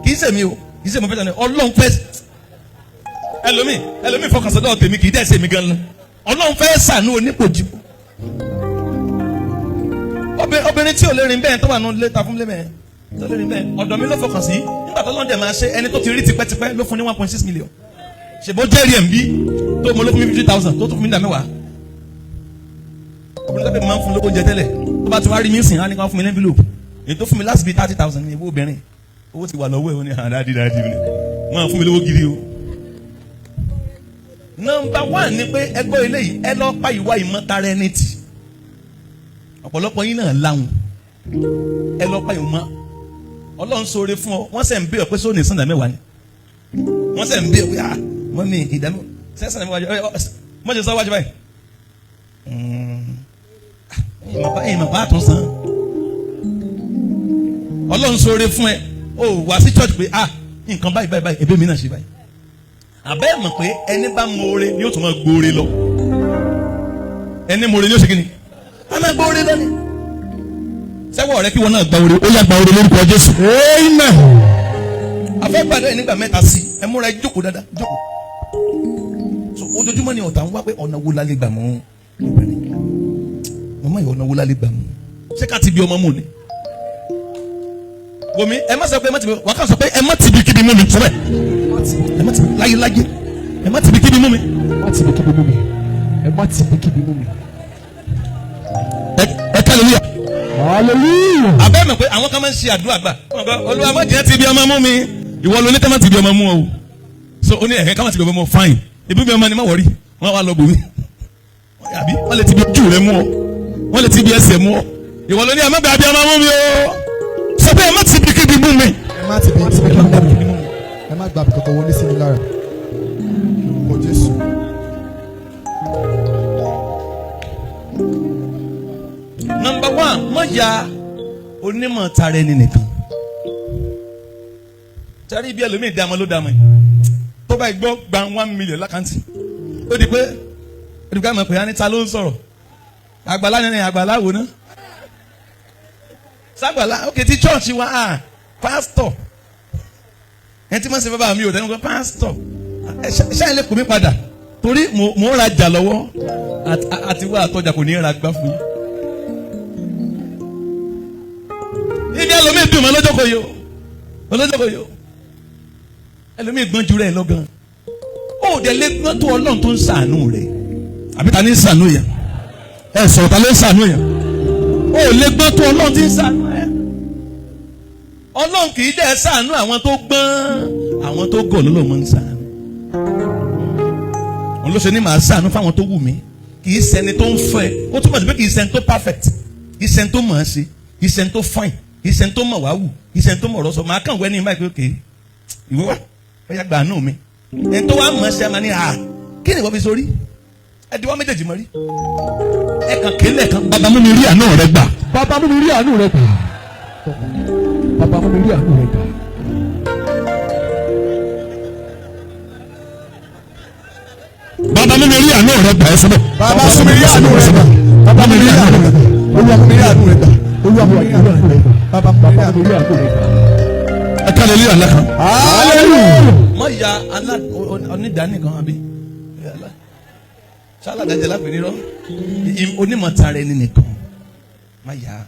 kì í ṣèmi o, kì í ṣèmi fẹ́ sànú. Ọlọ́run fẹ́ ẹlòmíì fọkànsọ́dọ̀ tèmi, kì í dẹ́ ṣèmi gan lọ. Ọlọ́run fẹ́ ṣàánú onípòjìpò. Obìnrin tí ò lè rìn bẹ́ẹ̀ tó wà nù létà fún lẹ́mẹ̀ẹ́ tó lè rìn bẹ́ẹ̀, ọ̀dọ̀ mi ló fọkàn sí. Nígbà tó lọ́ndẹ̀ máa ṣe, ẹni tó ti rí tipẹ́tipẹ́ ló fún ní 1.6 million. Ṣèbó jẹ́rìí ẹ̀ ń bí tó mo ló fún mi 50,000 tó tún fún mi dà mẹ́wàá. Obìnrin tó bẹ̀ máa ń fún lówó oúnjẹ tẹ́lẹ̀, tó bá ti wá rí mi sìn, á ní ká fún mi ní envelope. Èyí tó fún mi last bíi 30,000 ní owó. Obìnrin, owó ti wà lọ́wọ́ ẹ̀. Ó ní hàn dáàdi dáàdi mi máa fún mi lówó gidi o. Number one ni pé ẹ gbọ́ eléyìí, ẹ lọ́ọ́ pa ìwà ìmọ̀tara ẹni tì. Ọ̀pọ̀lọpọ̀ yín náà láwọn. Ẹ lọ́ọ́ pa ìmọ̀. Ọlọ́run ṣoore fún ọ, wọ́n sẹ̀ ń bí ọ pé sóòní sànda mẹ́wàá ni. Wọ́n sẹ̀ ń bí ọ pé, ah, mọ́mí, ìdámẹ́ sẹ́sàn mẹ́wàá jọ mọ́ ṣe sọ wájú báyìí. Ẹ̀yìn màbá tún san. Ọlọ́run ṣoore fún ẹ, o wá sí church pé, ah, nǹkan báyìí báyìí báyìí, ẹbí mi náà ṣe báyìí. Àbẹ́ mọ̀ pé ẹni bá mọ̀ọ́re ni yóò tún máa gbóore lọ. Ẹni mọ̀ọ́re ni yóò ṣe kí ni? A máa gbóore lọ ni. Sẹ́wọ́ rẹ kí wọn náà gba oore. Ó yá, gba oore lórúkọ Jésù. Amen. Afẹ́ gbàdúrà yìí nígbà mẹ́ta sí. Ẹ múra, ẹ jókòó dáadáa, jókòó. So ojoojúmọ́ ni ọ̀tá ń wá pé ọ̀nà wo la lè gbà mú obìnrin màmá yìí, ọ̀nà wo la lè gbà mú? Ṣé ká ti bí ọmọ mú ni? Wòmí, ẹ má sọ pé ẹ má ti bí. Wà á kàn sọ pé ẹ má ti bí kíbi mú mi. Sọ bẹ́ẹ̀, ẹ má ti bí láyé láyé, ẹ má ti bí kíbi mú mi. Ẹ má ti bí kíbi mú mi. Ẹ má ti bí kíbi mú mi. Ẹ ká lóya. Hallelujah. Abẹ́ mọ̀ pé àwọn kan máa ń ṣe àdúrà gbà. Olúwa, má jẹ́ ti bí ọmọ mú mi. Ìwọ ló ní ká má ti bí ọmọ mú ọ o. So ó ní ẹ̀hẹ́ ká má ti bí ọmọ mú ọ, fine. Ibi bí ọmọ ni, má wọrí. Wọ́n wá lọ bò mí, àbí wọ́n lè ti bí ojú rẹ mú ọ, wọ́n lè ti bí ẹsẹ̀ mú ọ. Ìwọ ló ní ẹ má gbà bí ọmọ mú mi o. Sọ pé ẹ má ti bí kíbi mú mi. Ẹ má ti bí kíbi mú mi. Ẹ má gba àbùkọ̀kọ̀ wọlé sí mi lára lórúkọ Jésù. Number one, má ya onímọ̀ tara ẹni nìkan. Sẹ́rí ibi ẹlòmíì dààmú ló dààmú yìí. Tó bá gbọ́ gba 1 million l'account, ó di pé ó di pé àmọ̀ pé á ní ta ló ń sọ̀rọ̀. Àgbàlá ni àgbàlá wò ná. Ságbàlá, ok, ti church wa, ah, pastor. Ẹ tí mo ṣe bàbá mi ò tẹ́lẹ̀ mọ́ pastor. Ẹ ṣe ẹ lè kó mi padà torí mo ń rajà lọ́wọ́ àti wá àtọ́jà kò ní ra gbá fún yín. Ibi ẹlòmíì dùn mọ́ lọ́jọ́ kò yó, lọ́jọ́ kò yó. Ẹlòmíì gbọ́n ju rẹ̀ lọ́gán. Ó dẹ̀ lé gbọ́n tó Ọlọ́run tó ń ṣàánú rẹ̀. Àbí ta ni ń ṣàánú yẹn? Ẹ sọ̀rọ̀, ta ló ń ṣàánú yẹn? Ó lé gbọ́n tó Ọlọ́run tí ń ṣàánú ẹ̀. Ọlọ́run kì í dẹ̀ ṣàánú àwọn tó gbọ́n, àwọn tó gọ̀ lọ́lọ́ máa ń ṣàánú. Òun ló ṣe ní màá ṣàánú fáwọn tó wù mí. Kì í ṣẹni tó ń fẹ́. Ó túmọ̀ sí pé kì í ṣẹni tó perfect, kì í ṣẹni tó mọ̀ ọ́n ṣe, kì í ṣẹni tó fine, kì í ṣẹni tó mọ̀ wá wù, kì í ṣẹni tó mọ̀ ọ̀rọ̀ sọ. Màá kàn wẹ́ ní báyìí pé òkè ìwé wà, ó yá, gbà àánú mi. Ẹni tó wá mọ̀ ọ́n ṣe àmà ní à kí ni ìwọ fi sórí? Ẹ di wọ́n méjèèjì mọ́ rí. Ẹ kàn kélé kan. Bàbá, mú mi rí àánú rẹ gbà. Bàbá, mú mi rí àánú rẹ gbà. Bàbá, mú mi rí àánú rẹ gbà. Bàbá, mú mi rí àánú rẹ gbà. Ẹ sọ bẹ́ẹ̀. Bàbá, mú mi rí àánú rẹ gbà. Bàbá, mú mi rí àánú rẹ gbà. Olúwa, mú mi rí àánú rẹ gbà. Olúwa, mú mi rí àánú rẹ gbà. Bàbá, mú mi rí Bàbá, mú mi rí àánú rẹ gbà. Ẹ ká lè rí àlá kan. Hallelujah. Mọ̀ ya onídàáni kan àbí. Sálàdájẹ lápẹ̀ nírọ́. Onímọ̀ tara ẹni nìkan. Má yá.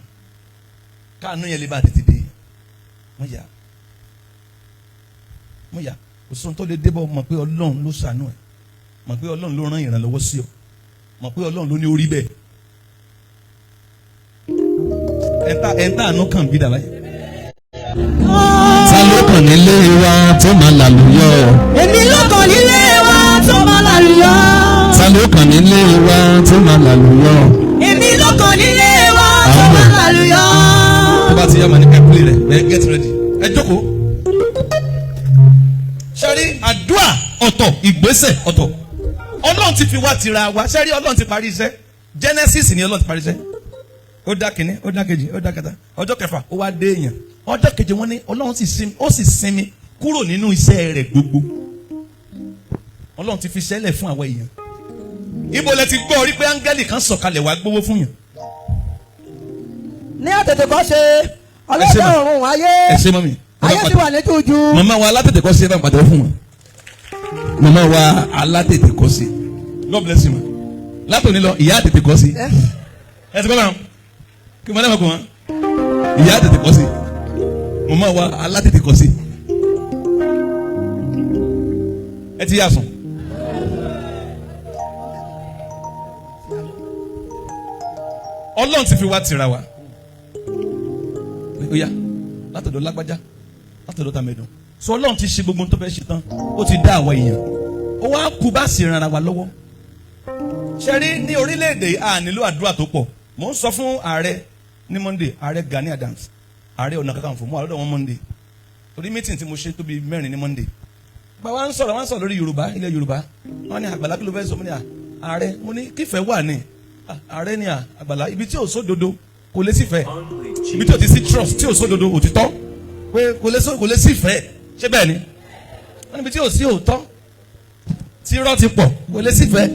Káànú yẹn lè bá tètè dé. Má yá. Má yá. Òsùn tó lè débọ̀ mọ̀ pé Ọlọ́run ló ṣàánú ẹ̀. Mọ̀ pé Ọlọ́run ló rán ìrànlọ́wọ́ sí ọ. Mọ̀ pé Ọlọ́run ló ní orí bẹ́ẹ̀. Ẹ̀ńtà àánú kàn bí dàbáyé. Ta ló kàn nílé wa tó máa làlùyọ? Èmi ló kàn nílé wa tó máa lálùyọ. Ta ló kàn nílé wa tó máa làlùyọ? Èmi ló kàn nílé wa tó máa lálùyọ. Tó bá ti yá màá ní kẹ́ play rẹ̀ ẹ get ready ẹ jókòó. Ṣẹ́rí àdúrà ọ̀tọ̀ ìgbésẹ̀ ọ̀tọ̀. Ọlọ́run ti fi wá tira wa. Ṣẹ́rí Ọlọ́run ti parí iṣẹ́. Genesis ni Ọlọ́run ti parí iṣẹ́. Ó dá kìíní, ó dá kejì, ó dá kẹta. Ọjọ́ kẹfà ó wá dé èèyàn. Ọjọ́ keje wọ́n ní Ọlọ́run sì sinmi, ó sì sinmi kúrò nínú iṣẹ́ rẹ̀ gbogbo. Ọlọ́run ti fi iṣẹ́ lẹ̀ fún àwọn èèyàn. Ibo lẹ ti gbọ́ rí pé áńgẹ́lì kan sọ̀kalẹ̀ wá gbówó fún yàn. Ní àtètè kọ́ ṣe Ẹ ṣé mà. ọlọ́dẹ ọ̀run ayé Ẹ ṣé mọ́mì. ayé ti wà ní jújú. Màmá wa alátètè kọ́ sí ẹ bá ń pàtẹ́wọ́ fún wọn. Màmá wa alátètè kọ́ sí. God bless you ma. Látòní lọ ìyá àtètè kọ́ sí. Ẹ ti kọ́ bá wọn. Kí mo dábàá kọ́ wọn. Ìyá àtètè kọ́ sí. Màmá wa alátètè kọ́ sí. Ẹ ti yà sùn. Ọlọ́run ti fi wá tira wa. Ó yá látọ̀dọ̀ lágbájá látọ̀dọ̀ tàmẹ̀dùn. Sọ Ọlọ́run ti ṣe gbogbo ohun tó fẹ́ ṣe tán, ó ti dá àwọn èèyàn. Ó wá kú bá sì ran ara wa lọ́wọ́. Ṣé rí ní orílẹ̀-èdè a nílò àdúrà tó pọ̀. Mò ń sọ fún ààrẹ ní Monday, ààrẹ Gani Adams, ààrẹ Ọ̀nà Kakanfò, mo wà lọ́dọ̀ wọn Monday. Torí meeting tí mo ṣe tó bí 4 ní Monday. Gba wa ń sọ̀rọ̀ wọ́n ń sọ̀rọ̀ lórí Yorùbá, ilẹ̀ Yorùbá. Wọ́n ní Àgbàlá kí ló fẹ́ sọ, mo ní ààrẹ, mo ní kífẹ́ wà ní. Ààrẹ ní Àgbàlá, ibi tí ò sódodo kò lè sífẹ̀ẹ́. Ibi tí ò ti sí trust, tí ò sódodo òtítọ́ pé kò lè sífẹ̀ẹ́. Ṣé bẹ́ẹ̀ ni? Wọ́n níbi tí ò sí òótọ́ tí irọ́ ti pọ̀ kò lè sífẹ̀ẹ́.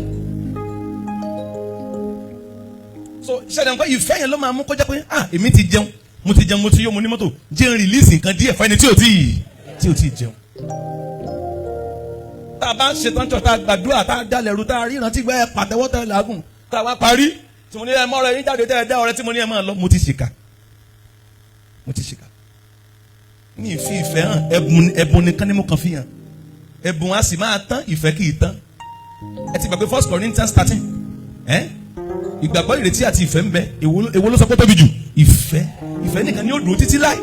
So ṣẹlẹ̀ nǹkan ìfẹ́ yẹn ló máa mú kó jẹ́ pé ah èmi ti jẹun, mo ti jẹun, mo ti yó, mo ní mọ́tò, jẹ́ n release nǹkan díẹ̀ fẹ́ni tí ò tí jẹun. Tá a bá ń ṣe tán jọ, tá a gbàdúrà, tá a dalẹ̀ ru, tá a ríran tí gbẹ́ pàtẹ́wọ́ tẹ́ làágùn, tá a wá parí tí mo ní ẹ mọ́ra yín jáde tẹ́ ẹ dá ọrẹ tí mo ní ẹ máa lọ, mo ti ṣìkà. Mo ti ṣìkà. Mi ì fi ìfẹ́ hàn, ẹ̀bùn nìkan ni mo kàn fi hàn. Ẹ̀bùn a sì máa tán, ìfẹ́ kì í tán. Ẹ ti gbàgbé 1 Corinthians 13. Ìgbàgbọ́ ìrètí àti ìfẹ́ ń bẹ. Èwo ló sọ pé tóbi jù? Ìfẹ́. Ìfẹ́ nìkan ni ó dúró títí láì.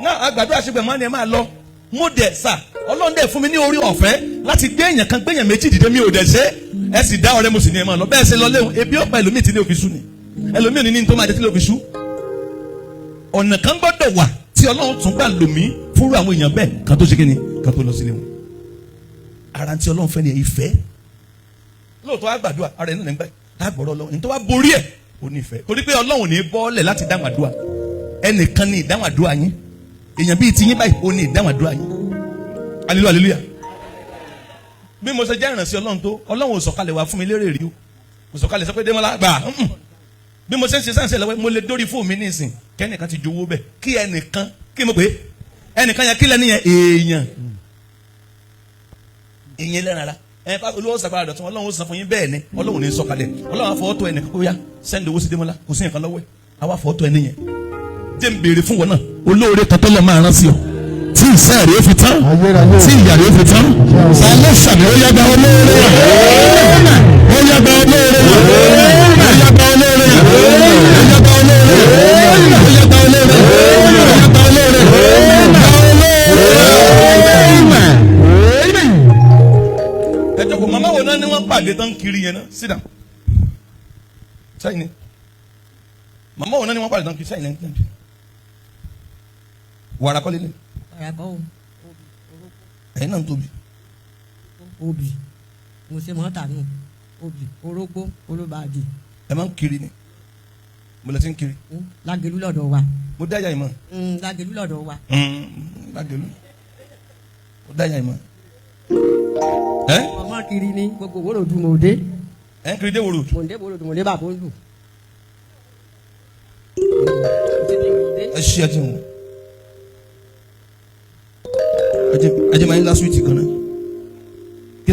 Náà àgbàdo àṣegbè máa ní ẹ máa lọ. Mo dẹ̀ sà, Ọlọ́run dẹ̀ fún mi ní orí ọ̀fẹ́ láti gbé èèyàn kan gbé èèyàn méjì dìde, mi ò dẹ̀ ṣe. Ẹ sì dá ọ̀rẹ́ mo sì ní ẹ máa lọ. Bẹ́ẹ̀ ṣe lọ léwu, ebi ọ̀pá ẹlòmíì tí lè fi sú ni. Ẹlòmíì ní ní tó máa jẹ tí lè fi sú. Ọ̀nà kan gbọ́dọ̀ wà tí Ọlọ́run tún gbà lò mí fúnrú àwọn èèyàn bẹ́ẹ̀ kan tó ṣe kí ni kan tó lọ sílé wọn. Ara tí Ọlọ́run fẹ́ ni ìfẹ́. Lóòótọ́ àgbàdua ara ẹ̀ náà nígbà àgbọ̀rọ̀ Ọlọ́run ní tó wá borí ẹ̀ ò ní ìfẹ́. Torí pé Ọlọ́run ò ní bọ́ọ̀lẹ̀ láti dáhùn àdúrà. Ẹnìkan ní ìdáhùn àdúrà yín. Èèyàn bíi ti yín báyìí ò ní ìdáhùn àdúrà yín. Hallelujah, hallelujah. Bí mo ṣe jẹ́ ìrànṣẹ́ Ọlọ́run tó, Ọlọ́run ò sọ̀kalẹ̀ wá fún mi lérè rí o. Kò sọ̀kalẹ̀ sọ pé Démọ́lá gbà. Bí mo ṣe ń ṣe sáǹsẹ̀ lọ́wọ́, mo lè dórí fóònù mi nísìn kẹ́nìkan ti jowó bẹ̀ kí ẹnìkan kí mo pè é ẹnìkan yẹn kí lẹ́ni yẹn èèyàn èèyàn lẹ́ran ara ẹ bá olówó sàgbára dọ̀tún Ọlọ́run ó san fún yín bẹ́ẹ̀ ni Ọlọ́run ní sọ̀kalẹ̀ Ọlọ́run á fọwọ́ tó ẹnìkan kó yá sẹ́ndì owó sí Démọ́lá kò sí nǹkan lọ́wọ́ ẹ̀ àwa fọwọ́ tó ẹni yẹn jẹ́ n béèrè fún wọn náà olóore kan tó lọ máa rán sí ọ Tí ìṣẹ́ rẹ̀ ó fi tán, tí ìyà rẹ̀ ó fi tán, ta ló ṣàmì ó yá gba olóore yẹn? Ó yá gba olóore yẹn. Ó yá gba olóore yẹn. Ó yá gba olóore yẹn. Ó yá gba olóore yẹn. Ó yá gba olóore yẹn. Gba olóore yẹn. Ẹ jókòó, màmá wo náà ni wọ́n pàdé tán kiri yẹn náà? Sit down. Sẹ́yìn ni. Màmá wo náà ni wọ́n pàdé tán kiri sẹ́yìn lẹ́yìn. Wàrà kọ́lé lé. Wàrà kọ́ o. Ẹ̀yin náà ń tóbi. Obì mo ṣe mọ́ tà nù. Obì orógbó olóbàdì. Ẹ máa ń kiri ni. Mo lọ sí ń kiri. Lágẹ̀lú lọ́dọ̀ wa. Mo dá ìyá ìmọ̀. Lágẹ̀lú lọ́dọ̀ wa. Lágẹ̀lú. Mo dá ìyá ìmọ̀. Ọmọ kiri ni gbogbo wòròdú mò dé. Ẹ ń kiri dé wòròdú. Mò ń dé wòròdú mò ń dé bàbá olù. Ẹ ṣí ẹ jẹun. Ẹ jẹ́ máa ń lá súwìtì kan náà. Kí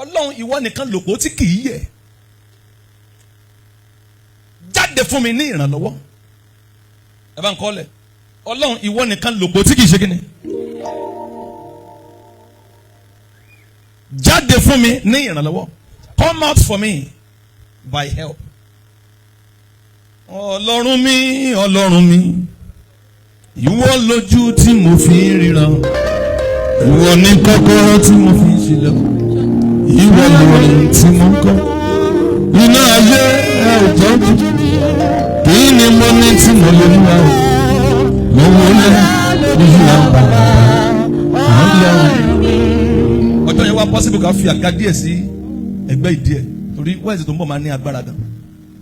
Ọlọ́run, ìwọ nìkan lòpó tí kì í yẹ̀, jáde fún mi ní ìrànlọ́wọ́. Ẹ bá ń kọ́ lẹ̀. Ọlọ́run, ìwọ nìkan lòpó tí kì í ṣe kíni, jáde fún mi ní ìrànlọ́wọ́. Come out for me by help. Ọlọ́run mi, Ọlọ́run mi, ìwọ lójú tí mo fi ń ríran, ìwọ ní kọ́kọ́rọ́ tí mo fi ń ṣílẹ̀kùn, ìwọ lórin tí mo ń kọ́. Iná ayé ẹ ò tọ́jú, kí ni mo ní tí mo lè mú wa o? Mo wọlé níyì àwọn bàbá Ọlọ́run. Ọjọ́ yẹn wá possible ká fi àga díẹ̀ sí ẹgbẹ́ ìdí ẹ̀, torí wẹ́ẹ̀sì tó ń bọ̀ máa ní agbára gan.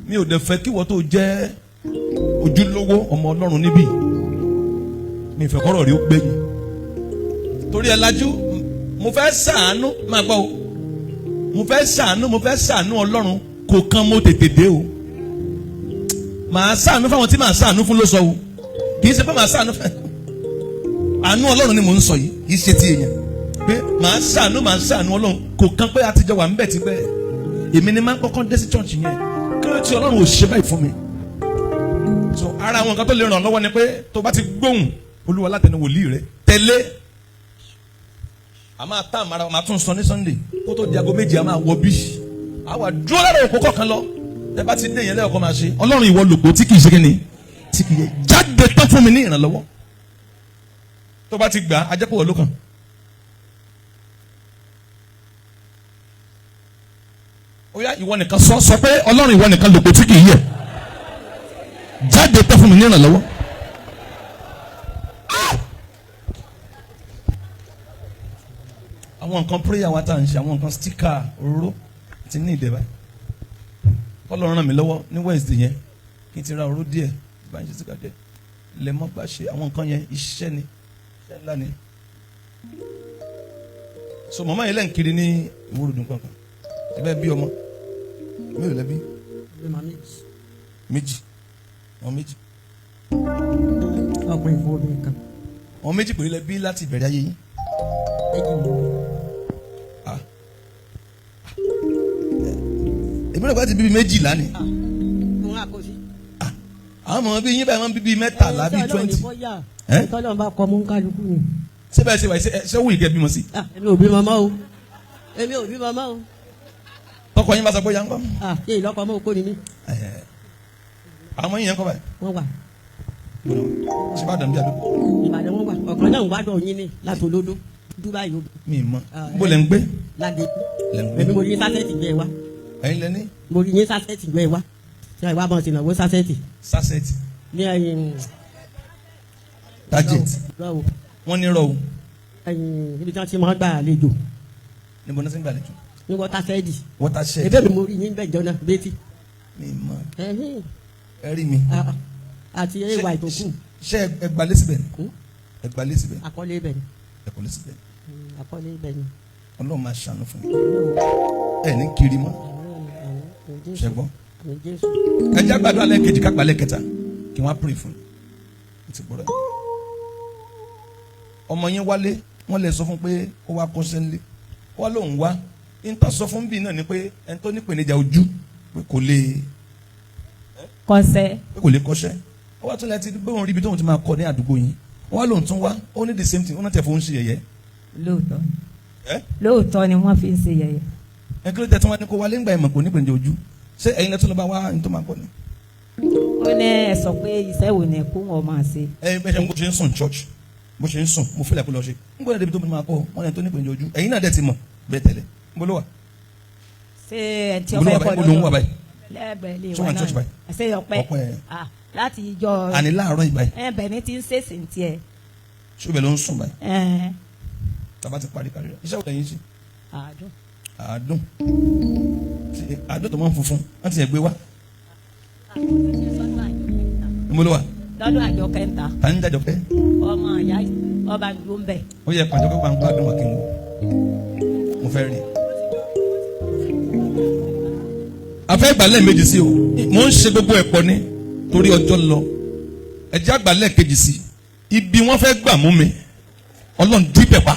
Mi ò dẹ̀ fẹ́ kí wọ́n tó jẹ́ ojúlówó ọmọ Ọlọ́run níbí, mi ìfẹ́ kọ́rọ̀ rí ó gbẹ̀yìn. Torí ẹ lajú, mo fẹ́ ṣàánú, máa gbọ́ o, mo fẹ́ ṣàánú, mo fẹ́ ṣàánú Ọlọ́run kò kàn mo tètè dé o. Màá ṣàánú fáwọn tí màá ṣàánú fún ló sọ o, kì í ṣe pé màá ṣàánú fún àánú Ọlọ́run ni mò ń sọ yìí, kì í ṣe ti èèyàn pé màá ṣàánú, màá ṣàánú Ọlọ́run kò kàn pé àtijọ́ wà ń bẹ̀ tipẹ́. Èmi ni máa ń kọ́kọ́ dé sí church yẹn, kí ló ti Ọlọ́run ò ṣe báyìí fún mi? So ara àwọn nǹkan tó lè ràn lọ́wọ́ ni pé tó bá ti gbóhùn Olúwa látẹnu wòlíì rẹ tẹ̀lé. A máa tá àmàrà, máa tún sọ ní Sunday kó tó di aago 7, a máa wọ bí a wà dúró lára òpó kọ̀ọ̀kan lọ. Tẹ bá ti dé yẹn lẹ́yọ̀kọ́ máa ṣe. Ọlọ́run, ìwọ lòpó tí kì í ṣe kí ni, tí kì í yẹ, jáde tán fún mi ní ìrànlọ́wọ́. Tó bá ti gbà á, ajẹ́pọ̀ wọ̀ ló kàn. Ó yá, ìwọ nìkan sọ, sọ pé Ọlọ́run, ìwọ nìkan lòpó tí kì í yẹ, jáde tán fún mi ní ìrànlọ́wọ́. Àwọn nǹkan prayer wa tá à ń ṣe, àwọn nǹkan sticker òróró ti ní ìdẹ́bà. Ọlọ́run ràn mí lọ́wọ́ ní Wednesday yẹn kí n ti ra òróró díẹ̀, bá ń ṣe sticker díẹ̀ lẹ́mọ́ bá ṣe àwọn nǹkan yẹn. Iṣẹ́ ni, iṣẹ́ ńlá ni. So màmá yẹn lẹ́ǹ kiri ní ìwúrò dùn kankan. Ẹ bẹ́ẹ̀ bí ọmọ mélòó lẹ́bí? Méjì. Ọmọ méjì. Ọkùnrin fún obìnrin kan. Ọmọ méjì péré lẹ́bí láti ìbẹ̀rẹ̀ ayé yín? Méjì ni. Èmi náà bá ti bíbí 12 ni. Òun àkọsí. Àwọn ọmọ bíi yín báyìí wọ́n bíbí 13 bíi 20. Tọ́lọ́run bá kọ́ mú kálukú ni. Ṣé bẹ́ẹ̀ ṣe wà ṣé wù ìkẹ́ bímọ sí? Èmi ò bímọ mọ́ o. Èmi ò bímọ mọ́ o. Tọkọ yín bá sọ pé ya ń kọ́. Ṣé ìlọ́kọ mọ́ okó ni mí. Àwọn ọmọ yín yẹn kọ́ báyìí. Wọ́n wà. Ṣé bá dàn bí àdúgbò? Ìbàdàn wọ́n wà. Ọ̀kan náà ń wá dọ̀ yín ní láti olódó. Dubai yóò. Mi mọ̀. Bó lẹ ń gbé? Ládé. Lẹ ń gbé. Èmi mo rí sásẹ̀tì gbé wa. Ẹ̀yin lẹ ní? Mo rí yín sásẹ̀tì gbé wa. Ṣé ìwà bọ̀ sínú àwọn sásẹ̀tì? Sásẹ̀tì. Ní ẹyin. Target. Wọ́n ní rọ o. Ẹyin ibi tí wọ́n ti máa ń gbà àlejò. Níbo ni wọ́n ti ń gbà àlejò? Ní wọ́tà sẹ́ẹ̀dì. Wọ́tà sẹ́ẹ̀dì. Ebe mi mo rí yín bẹ́ẹ̀ jọ náà létí. Mi mọ̀. Ẹ rí mi. Àti ẹwà ìtòkù. Ṣé ẹ gbalé síbẹ̀ ni? Ẹ gbalé síbẹ̀. Àkọlé ibẹ̀ ni. Ẹ kọ́lé síbẹ̀. Àkọlé ibẹ̀ ni. Ọlọ́run máa ṣàánú fún mi. Ẹ ní kiri mọ́. Ṣé gbọ́? Ẹ jẹ́ gbàdúrà lẹ́ẹ̀kejì ká gbà lẹ́ẹ̀kẹta kí wọ́n á pray fún mi. Ti gbọ́dọ̀. Ọmọ yín wálé, wọ́n lè sọ fún pé ó wá kọ́ṣẹ́ ńlé. Wọ́n lòun wá. Nítorí sọ fún bí náà ni pé ẹni tó ní ìpèníjà ojú pé kò lè kọ́ṣẹ́. Pé kò lè kọ́ṣẹ́. Ó wá tún lẹ́tí bóun rí ibi tóun ti máa kọ́ ní àdúgbò yín. Wọ́n wá lòun tún wá, ó ní the same thing, ó náà tẹ̀ fún un ṣe yẹ̀yẹ́. Lóòótọ́. Lóòótọ́ ni wọ́n fi ń ṣe yẹ̀yẹ́. Ẹ kí ló tẹ̀ tí wọ́n ní kó wálé ńgbà ìmọ̀ kò ní ìpèníjà ojú? Ṣé ẹ̀yin lẹ́tọ́ ló bá wá ní tó máa kọ́ ni? Ó ní ẹ sọ pé iṣẹ́ wo ni kó wọn máa ṣe. Ẹ bẹ́ẹ̀ bó ṣe ń sùn church, bó ṣe ń sùn, mo fẹ́lẹ̀ kó lọ ṣe. Ń gbọ́dọ̀ débi tó máa kọ́ wọn ní tó ní ìpèníjà ojú. Ẹ̀yin náà dẹ̀ ti mọ̀ bẹ́ẹ̀ tẹ́lẹ̀. Ń bolo wà? Ṣé ẹ ti ọ̀fẹ́ kọ́ lọ́dọ̀? Lẹ́ẹ̀bẹ̀ lè wà náà. Ṣé ọpẹ́? Láti ìjọ. Àní láàárọ̀ ìbáyìí. Ẹ bẹ̀ ni ti ń ṣèṣì ń tiẹ̀. Ṣé ibẹ̀ ló ń sùn báyìí? Tàbá ti parí kárí rẹ̀. Iṣẹ́ wo lẹ́yìn sí? Àádùn. Àádùn. Àádùn tó máa ń funfun, wọ́n ti yẹ gbé wá. Níbo ló wà? Lọ́dọ̀ àjọ kẹta. Ta ni jàjọ pẹ́? Ọmọ ìyá ọba ló ń bẹ̀. Ó yẹ pàjọ pé gbàngbà dùn wà kí n wò. Mo fẹ́ rí i. A fẹ́ gbàlẹ́ méjì sí o. Mo ń ṣe gbogbo ẹ̀pọ̀ ni torí ọjọ́ lọ. Ẹ jẹ́ àgbàlẹ́ kejì sí. Ibi wọ́n fẹ́ gbà mú mi. Ọlọ́run dípẹ̀ pa.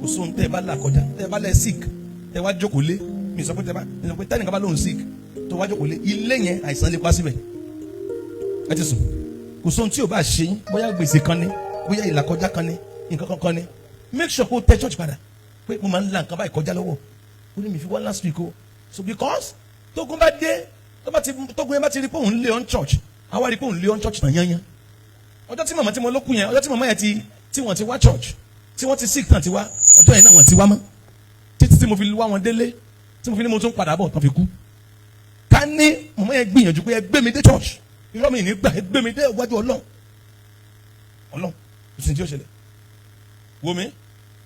Kò sóhun tẹ́ ẹ bá là kọjá, tẹ́ ẹ bá lẹ́ sick, tẹ́ ẹ wá jókòó lé. Mi sọ pé tẹ́ ẹ bá, mi sọ pé tẹ́nìkan bá lóun sick, tó wá jókòó lé, ilé yẹn àìsàn lè pa síbẹ̀. Ẹ ti sùn. Kò sóhun tí o bá ṣe yín, bóyá gbèsè kan ni, bóyá ìlàkọjá kan ni, nǹkan kan kan ni. Make sure kó o tẹ church padà pé mo máa ń la nǹkan báyìí kọjá lọ́wọ́. Ó ní mi fi wá last week o. So because tógun bá dé, tógun yẹn bá ti rí pé òun lé on church, àwa rí pé òun lé on church tàn yányán. Ọjọ́ tí màmá tí mo lókun yẹn, ọjọ́ tí màmá yẹn ti tí wọ́n ti wá church, tí wọ́n ti sick tàn ti wá, ọjọ́ yẹn náà wọ́n ti wá mọ́. Títí tí mo fi wá wọn délé, tí mo fi ní mo tún padà bọ̀ tán fi kú. Ká ní màmá yẹn gbìyànjú pé ẹ gbé mi dé church, irọ́ mi ní gbà, ẹ gbé mi dé iwájú Ọlọ́run. Ọlọ́run, kò sí ní tí ó ṣẹlẹ̀. Wo mi,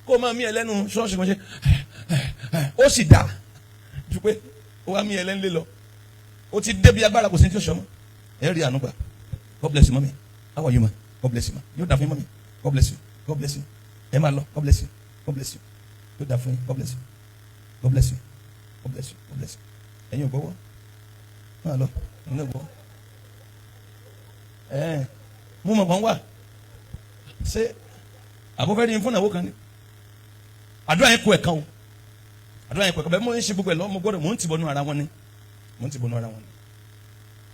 kó o máa mí ẹ lẹ́nu ṣọ́ọ̀ṣì kan ṣe, ó sì dá ju pé ó wá mí ẹ lẹ́nu lé lọ. Ó ti débi agbára, kò sí ní tí ó ṣọmọ. Ẹ rí àánú gbà. God bless you, mọ́mi. How are you, ma? God bless you, ma. Yóò dà fún yín, mọ́mi. God bless you. God bless you. Ẹ máa lọ. God bless you. God bless you. Yóò dà fún yín. God bless you. God bless you. God bless you. God bless you. Ẹ̀yin ò gbọ́wọ́. Máa lọ. Ẹ̀yin náà gbọ́wọ́. Ẹ̀ mú mọ̀ kàn wá. Ṣé àbúfẹ́ ní fún ìnáwó kan ni? Àdúrà yẹn kú ẹ̀ kan o. Àdúrà yẹn kú ẹ̀ kan. Bẹ́ẹ̀ mo ń ṣe gbogbo ẹ̀ lọ, mo gbọ́dọ̀ mò ń tìbọnú ara wọn ni. Mò ń tìbọnú ara wọn ni.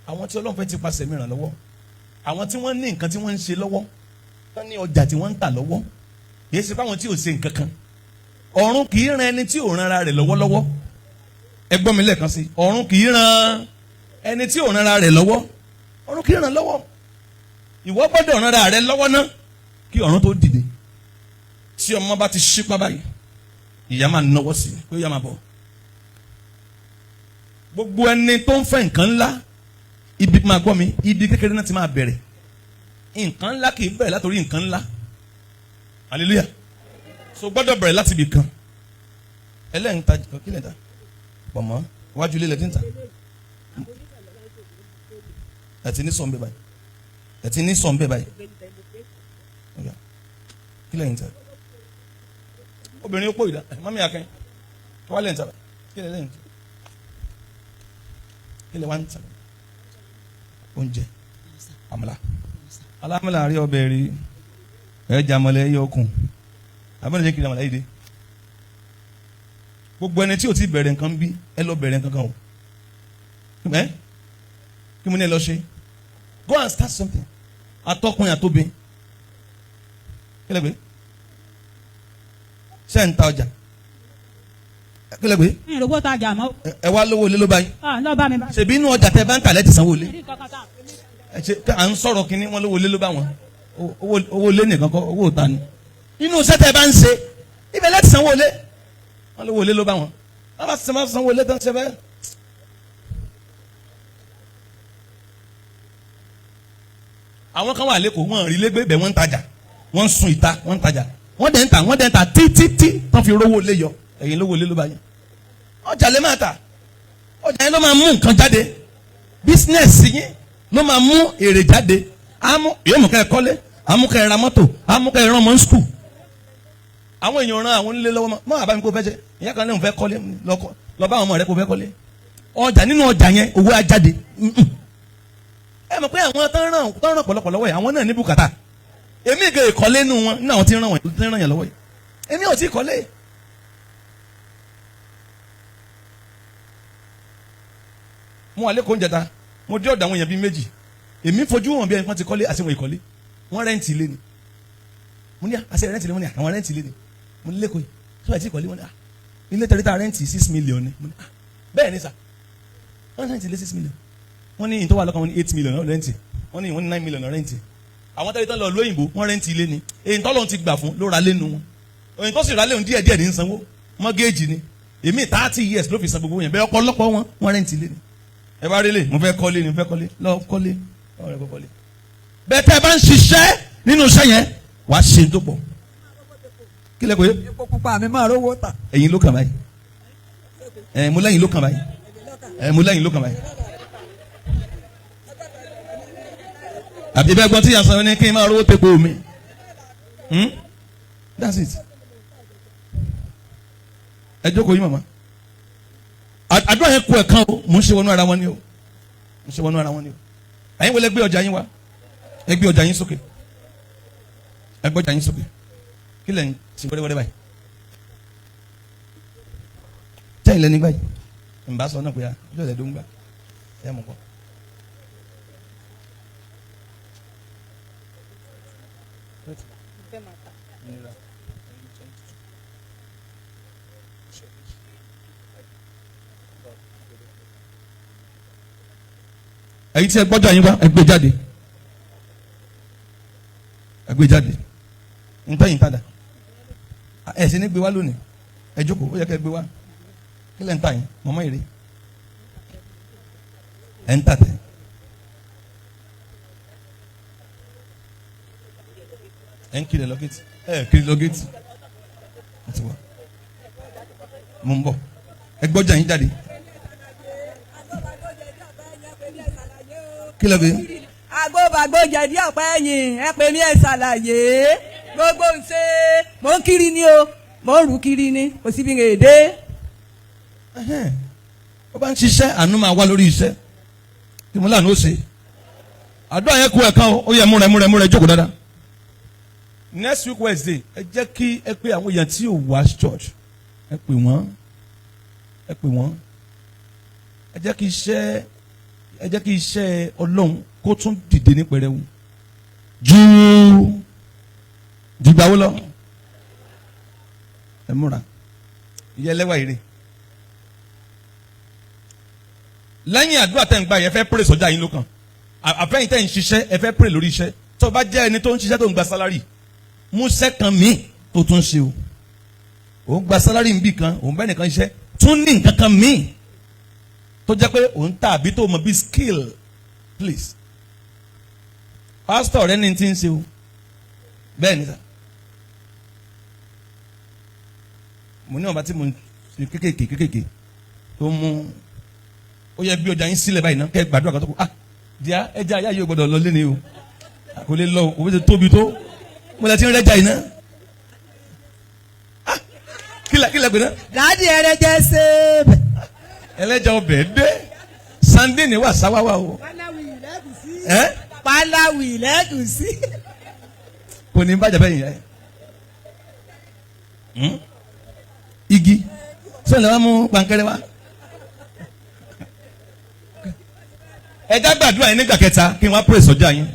Àwọn tí Ọlọ́run fẹ́ ti pasẹ̀ mi ràn lọ́wọ́, àwọn tí wọ́n ní nǹkan tí wọ́n ń ṣe lọ́wọ́, wọ́n ní ọjà tí wọ́n ń tà lọ́wọ́, kìí ṣe fáwọn tí ò ṣe nǹkan kan. Ọ̀run kìí ran ẹni tí ò ran ara rẹ̀ lọ́wọ́lọ́wọ́. Ẹ gbọ́ mi lẹ́ẹ̀kan sí, ọ̀run kìí ran ẹni tí ò ran ara rẹ̀ lọ́wọ́. Ọ̀run kìí ran lọ́wọ́. Ìwọ gbọ́dọ̀ ran ara rẹ lọ́wọ́ ná kí ọ̀run tó dìde. Tí ọmọ bá ti ṣípá báyìí, ìyá máa nọwọ́ sí i pé ìyá máa bọ̀. Gbogbo ẹni tó ń fẹ́ nǹkan ńlá, ibi máa gbọ́ mi, ibi kékeré náà ti máa bẹ̀rẹ̀. Nǹkan ńlá kì í bẹ̀rẹ̀ látòrí nǹkan ńlá. Hallelujah. So gbọ́dọ̀ bẹ̀rẹ̀ láti ibì kan. Ẹlẹ́yìn ta kí lè ta? Pọ̀mọ́ wájú ilé lẹ́tí ń ta. Ẹ ti ní sọ̀nbẹ̀ báyìí. Ẹ ti ní sọ̀nbẹ̀ báyìí. Kí lẹ́yìn ta? Obìnrin ó pò ìdá. Mami Akin, kí wá lẹ́yìn ta? Kí lẹ́yìn ta? Kí lẹ́ wá ń ta? Oúnjẹ àmàlà alámàlà rí ọbẹ̀ rí ẹja àmàlà ẹyọ ọkùn abẹ́rẹ́ jẹ́ kiri àmàlà yìí dé. Gbogbo ẹni tí o ti bẹ̀rẹ̀ nǹkan bí ẹ lọ bẹ̀rẹ̀ nǹkan kan o. Ẹ kí mo ní ẹ lọ ṣe? Go and start something. Atọ́kùnrin àtobìn kí lẹ gbé? Ṣé ń ta ọjà? Kí lẹ gbé? Ìrògbò tajà mọ́. Ẹ wá lówó ilé ló bá yín. Lọ bá mi bá. Ṣèbí inú ọjà tẹ bá ń tà lẹ́tì sanwó ilé. Ẹ ṣe à ń sọ̀rọ̀ kínní wọn lówó ilé ló bá wọn. Owó ilé nìkan kọ́, owó ìta ni. Inú iṣẹ́ tẹ bá ń ṣe, ibẹ̀ lẹ́tì sanwó ilé. Wọn lówó ilé ló bá wọn. Wọn bá sanwó ilé tán ṣe bẹ́ẹ̀. Àwọn kan wà lẹ́kọ̀ọ́, wọn rí lẹ́gbẹ̀ẹ́ bẹ̀, wọ́n ń tajà. Wọ́n ń sun ìta, wọ́n ń tajà. Wọ́n dẹ̀ ń tà, wọ́n dẹ̀ ń tà títí tán fi rówó ilé yọ. Ẹ̀yin lówó ilé ló bá yẹn. Ọjà lè máa tà, ọjà yẹn ló máa mú nǹkan jáde. Bísínẹ́sì yín ló máa mú èrè jáde. Yóò mú kẹ́ ẹ kọ́lé, á mú kẹ́ ẹ ra mọ́tò, á mú kẹ́ ẹ rán ọmọ ní skul. Àwọn èèyàn ran àwọn onílé lọ́wọ́ mọ́ àbá mi kó fẹ́ jẹ. Ìyá kan ní òun fẹ́ kọ́lé, lọ bá àwọn ọmọ rẹ kó fẹ́ kọ́lé. Ọjà nínú ọjà yẹn owó á jáde. Ẹ mọ̀ pé àwọn tó ń ràn pọ̀lọpọ̀ lọ́wọ́ yẹn, àwọn náà ní bùkátà. Èmi ìgè ìkọ́lé nù wọn nínú àwọn tí ń ràn yẹn lọ́wọ́ yẹn. Èmi ò tí ì kọ́lé. Mo wà lẹ́kọ̀ọ́ oúnjẹ ta, mo dé ọ̀dọ̀ àwọn èèyàn bíi méjì. Èmi fojú wọn bí ẹni kan ti kọ́lé àti wọn ìkọ́lé. Wọ́n rẹ́ǹtì ilé ni. Mo ní àṣẹ rẹ́ǹtì ilé, wọ́n ní àwọn rẹ́ǹtì ilé ni. Mo ní lẹ́kọ̀ọ́ yìí, sọ àti ìkọ́lé wọn ní ilé tẹ̀lé ta rẹ́ǹtì 6 million ni. Mo ní bẹ́ẹ̀ ni sà, wọ́n rẹ́ǹtì ilé 6 million. Wọ́n ní ìtọ́wà lọ́kàn wọn ní 8 million rẹ́ǹtì. Wọ́n ní wọ́n ní 9 million rẹ́ǹtì. Àwọn tẹ́lẹ̀ tán lọ lóyìnbó, wọ́n rẹ́ǹtì ilé ni. Èyí tọ́lọ́run ti gbà fún ló ra lé nu wọn. Èyí tó sì ra léun díẹ̀ díẹ̀ ní sanwó. Mọ́gẹ́jì ni. Èmi 30 years ló fi san gbogbo yẹn. Bẹ́ẹ̀ ọ̀pọ̀lọpọ̀ wọn, wọ́n rẹ́ǹtì ilé ni. Ẹ bá rí lè, mo fẹ́ kọ́lé ni, mo fẹ́ kọ́lé, lọ kọ́lé, ọ̀rẹ́ kọ́ kọ́lé. Bẹ́ẹ̀ tẹ́ ẹ bá ń ṣiṣẹ́ nínú iṣẹ́ yẹn, wàá ṣe tó pọ̀. Kí lẹ pé? Epo pupa mi máa rówó tà. Ẹ̀yin ló kàn báyìí. Ẹ̀ mo lẹ́yìn ló kàn báyìí. Ẹ̀ mo lẹ́yìn ló kàn báyìí. Àbí bẹ́ẹ̀ gbọ́n tí yàn sọ ní kí n máa rówó tepo mi. That's it. Ẹ jókòó yín màmá. Àdúrà yẹn kú ẹ̀ kan o, mò ń ṣe wọnú ara wọn ni o. Mò ń ṣe wọnú ara wọn ni o. Ẹ̀yin wọlé gbé ọjà yín wá. Ẹ gbé ọjà yín sókè. Ẹ gbé ọjà yín sókè. Kí lẹ̀ ń ṣe wẹ́rẹ́wẹ́rẹ́ báyìí? Sẹ́yìn lẹ́ni gbáyìí nbà sọ náà pé ọjọ́ ìlẹ̀ ló ń gbà ẹ̀ mọ̀ kọ́. Èyí tí ẹ gbọ́dọ̀ yín wá, ẹ gbé jáde, ẹ gbé jáde. Ntẹ́yìn tàdà ẹ sì ní gbé wá lónìí. Ẹ jókòó, ó yẹ kẹ́ gbé wá. Kí lẹ́ ń tà yín mọ̀mọ́ èrè ẹ̀ ń tà tẹ̀. Ẹ̀ ń kiri lọ́gẹ́tì, ẹ̀ kiri lọ́gẹ́tì. Ẹ ti wá, mo ń bọ̀. Ẹ gbọ́dọ̀ yín jáde. Kí ló dé? Agbóbagbójẹ̀dí ọ̀pẹ́ ẹ̀yìn, ẹ pè mí ẹ ṣàlàyé. Gbogbo ń ṣe mò ń kiri ni o, mò ń rù kiri ni, kò síbi ń èdè. Ó bá ń ṣiṣẹ́, àánú máa wá lórí iṣẹ́. Tí mo láàánú ó ṣe. Àdúrà yẹn kú ẹ̀kan o, ó yẹ múra múra múra jókòó dáadáa. Next week Wednesday, ẹ jẹ́ kí ẹ pé àwọn èèyàn tí ò wá church, ẹ pè wọ́n, ẹ pè wọ́n. Ẹ jẹ́ kí iṣẹ́, ẹ jẹ́ kí iṣẹ́ Ọlọ́run kó tún dìde ní pẹrẹwu ju dìgbà wo lọ. Ẹ múra ìyá ẹlẹ́wà ire. Lẹ́yìn àdúrà tẹ́ ń gbà yẹn, fẹ́ pray sọ́jà yín ló kàn. Àfẹ́yìn tẹ́ ń ṣiṣẹ́, ẹ fẹ́ pray lórí iṣẹ́. Tó bá jẹ́ ẹni tó ń ṣiṣẹ́ tó ń gba sálárì, mú iṣẹ́ kan míì tó tún ṣe o. Ò ń gba sálárì níbì kan, òun bẹ́ẹ̀ nìkan ṣiṣẹ́, tún ní nǹkan kan míì tó jẹ́ pé òun tà àbí tó mọ̀ bí skill, please. Pastor rẹ ní ti ń ṣe o. Bẹ́ẹ̀ ni sà. Mo ní ọba tí mo ń ṣe kékèké kékèké tó mú ó yẹ bí ọjà yín sílẹ̀ báyìí náà kẹ́ gbàdúrà kan tó kù. Ah, díà ẹja ayá yóò gbọdọ̀ lọ lé ni o. Kò lè lọ o, òwe ti tóbi tó. Mo lè ti ń rẹ́jà yìí náà. Ah, kílẹ̀ gbé náà. Dádì ẹrẹ́jẹ ṣe. Ẹlẹ́jà ọbẹ̀ dé. Sandini wà sáwáwá o. Palawi lẹ́gùsí. Kò ní bàjẹ́ bẹ́ẹ̀ yẹn. Igi sọ̀rọ̀ làwọn mú pankẹ́rẹ́ wá. Ẹ dá gbàdúrà yín nígbà kẹta kí wọ́n á pray sọ́jà yín.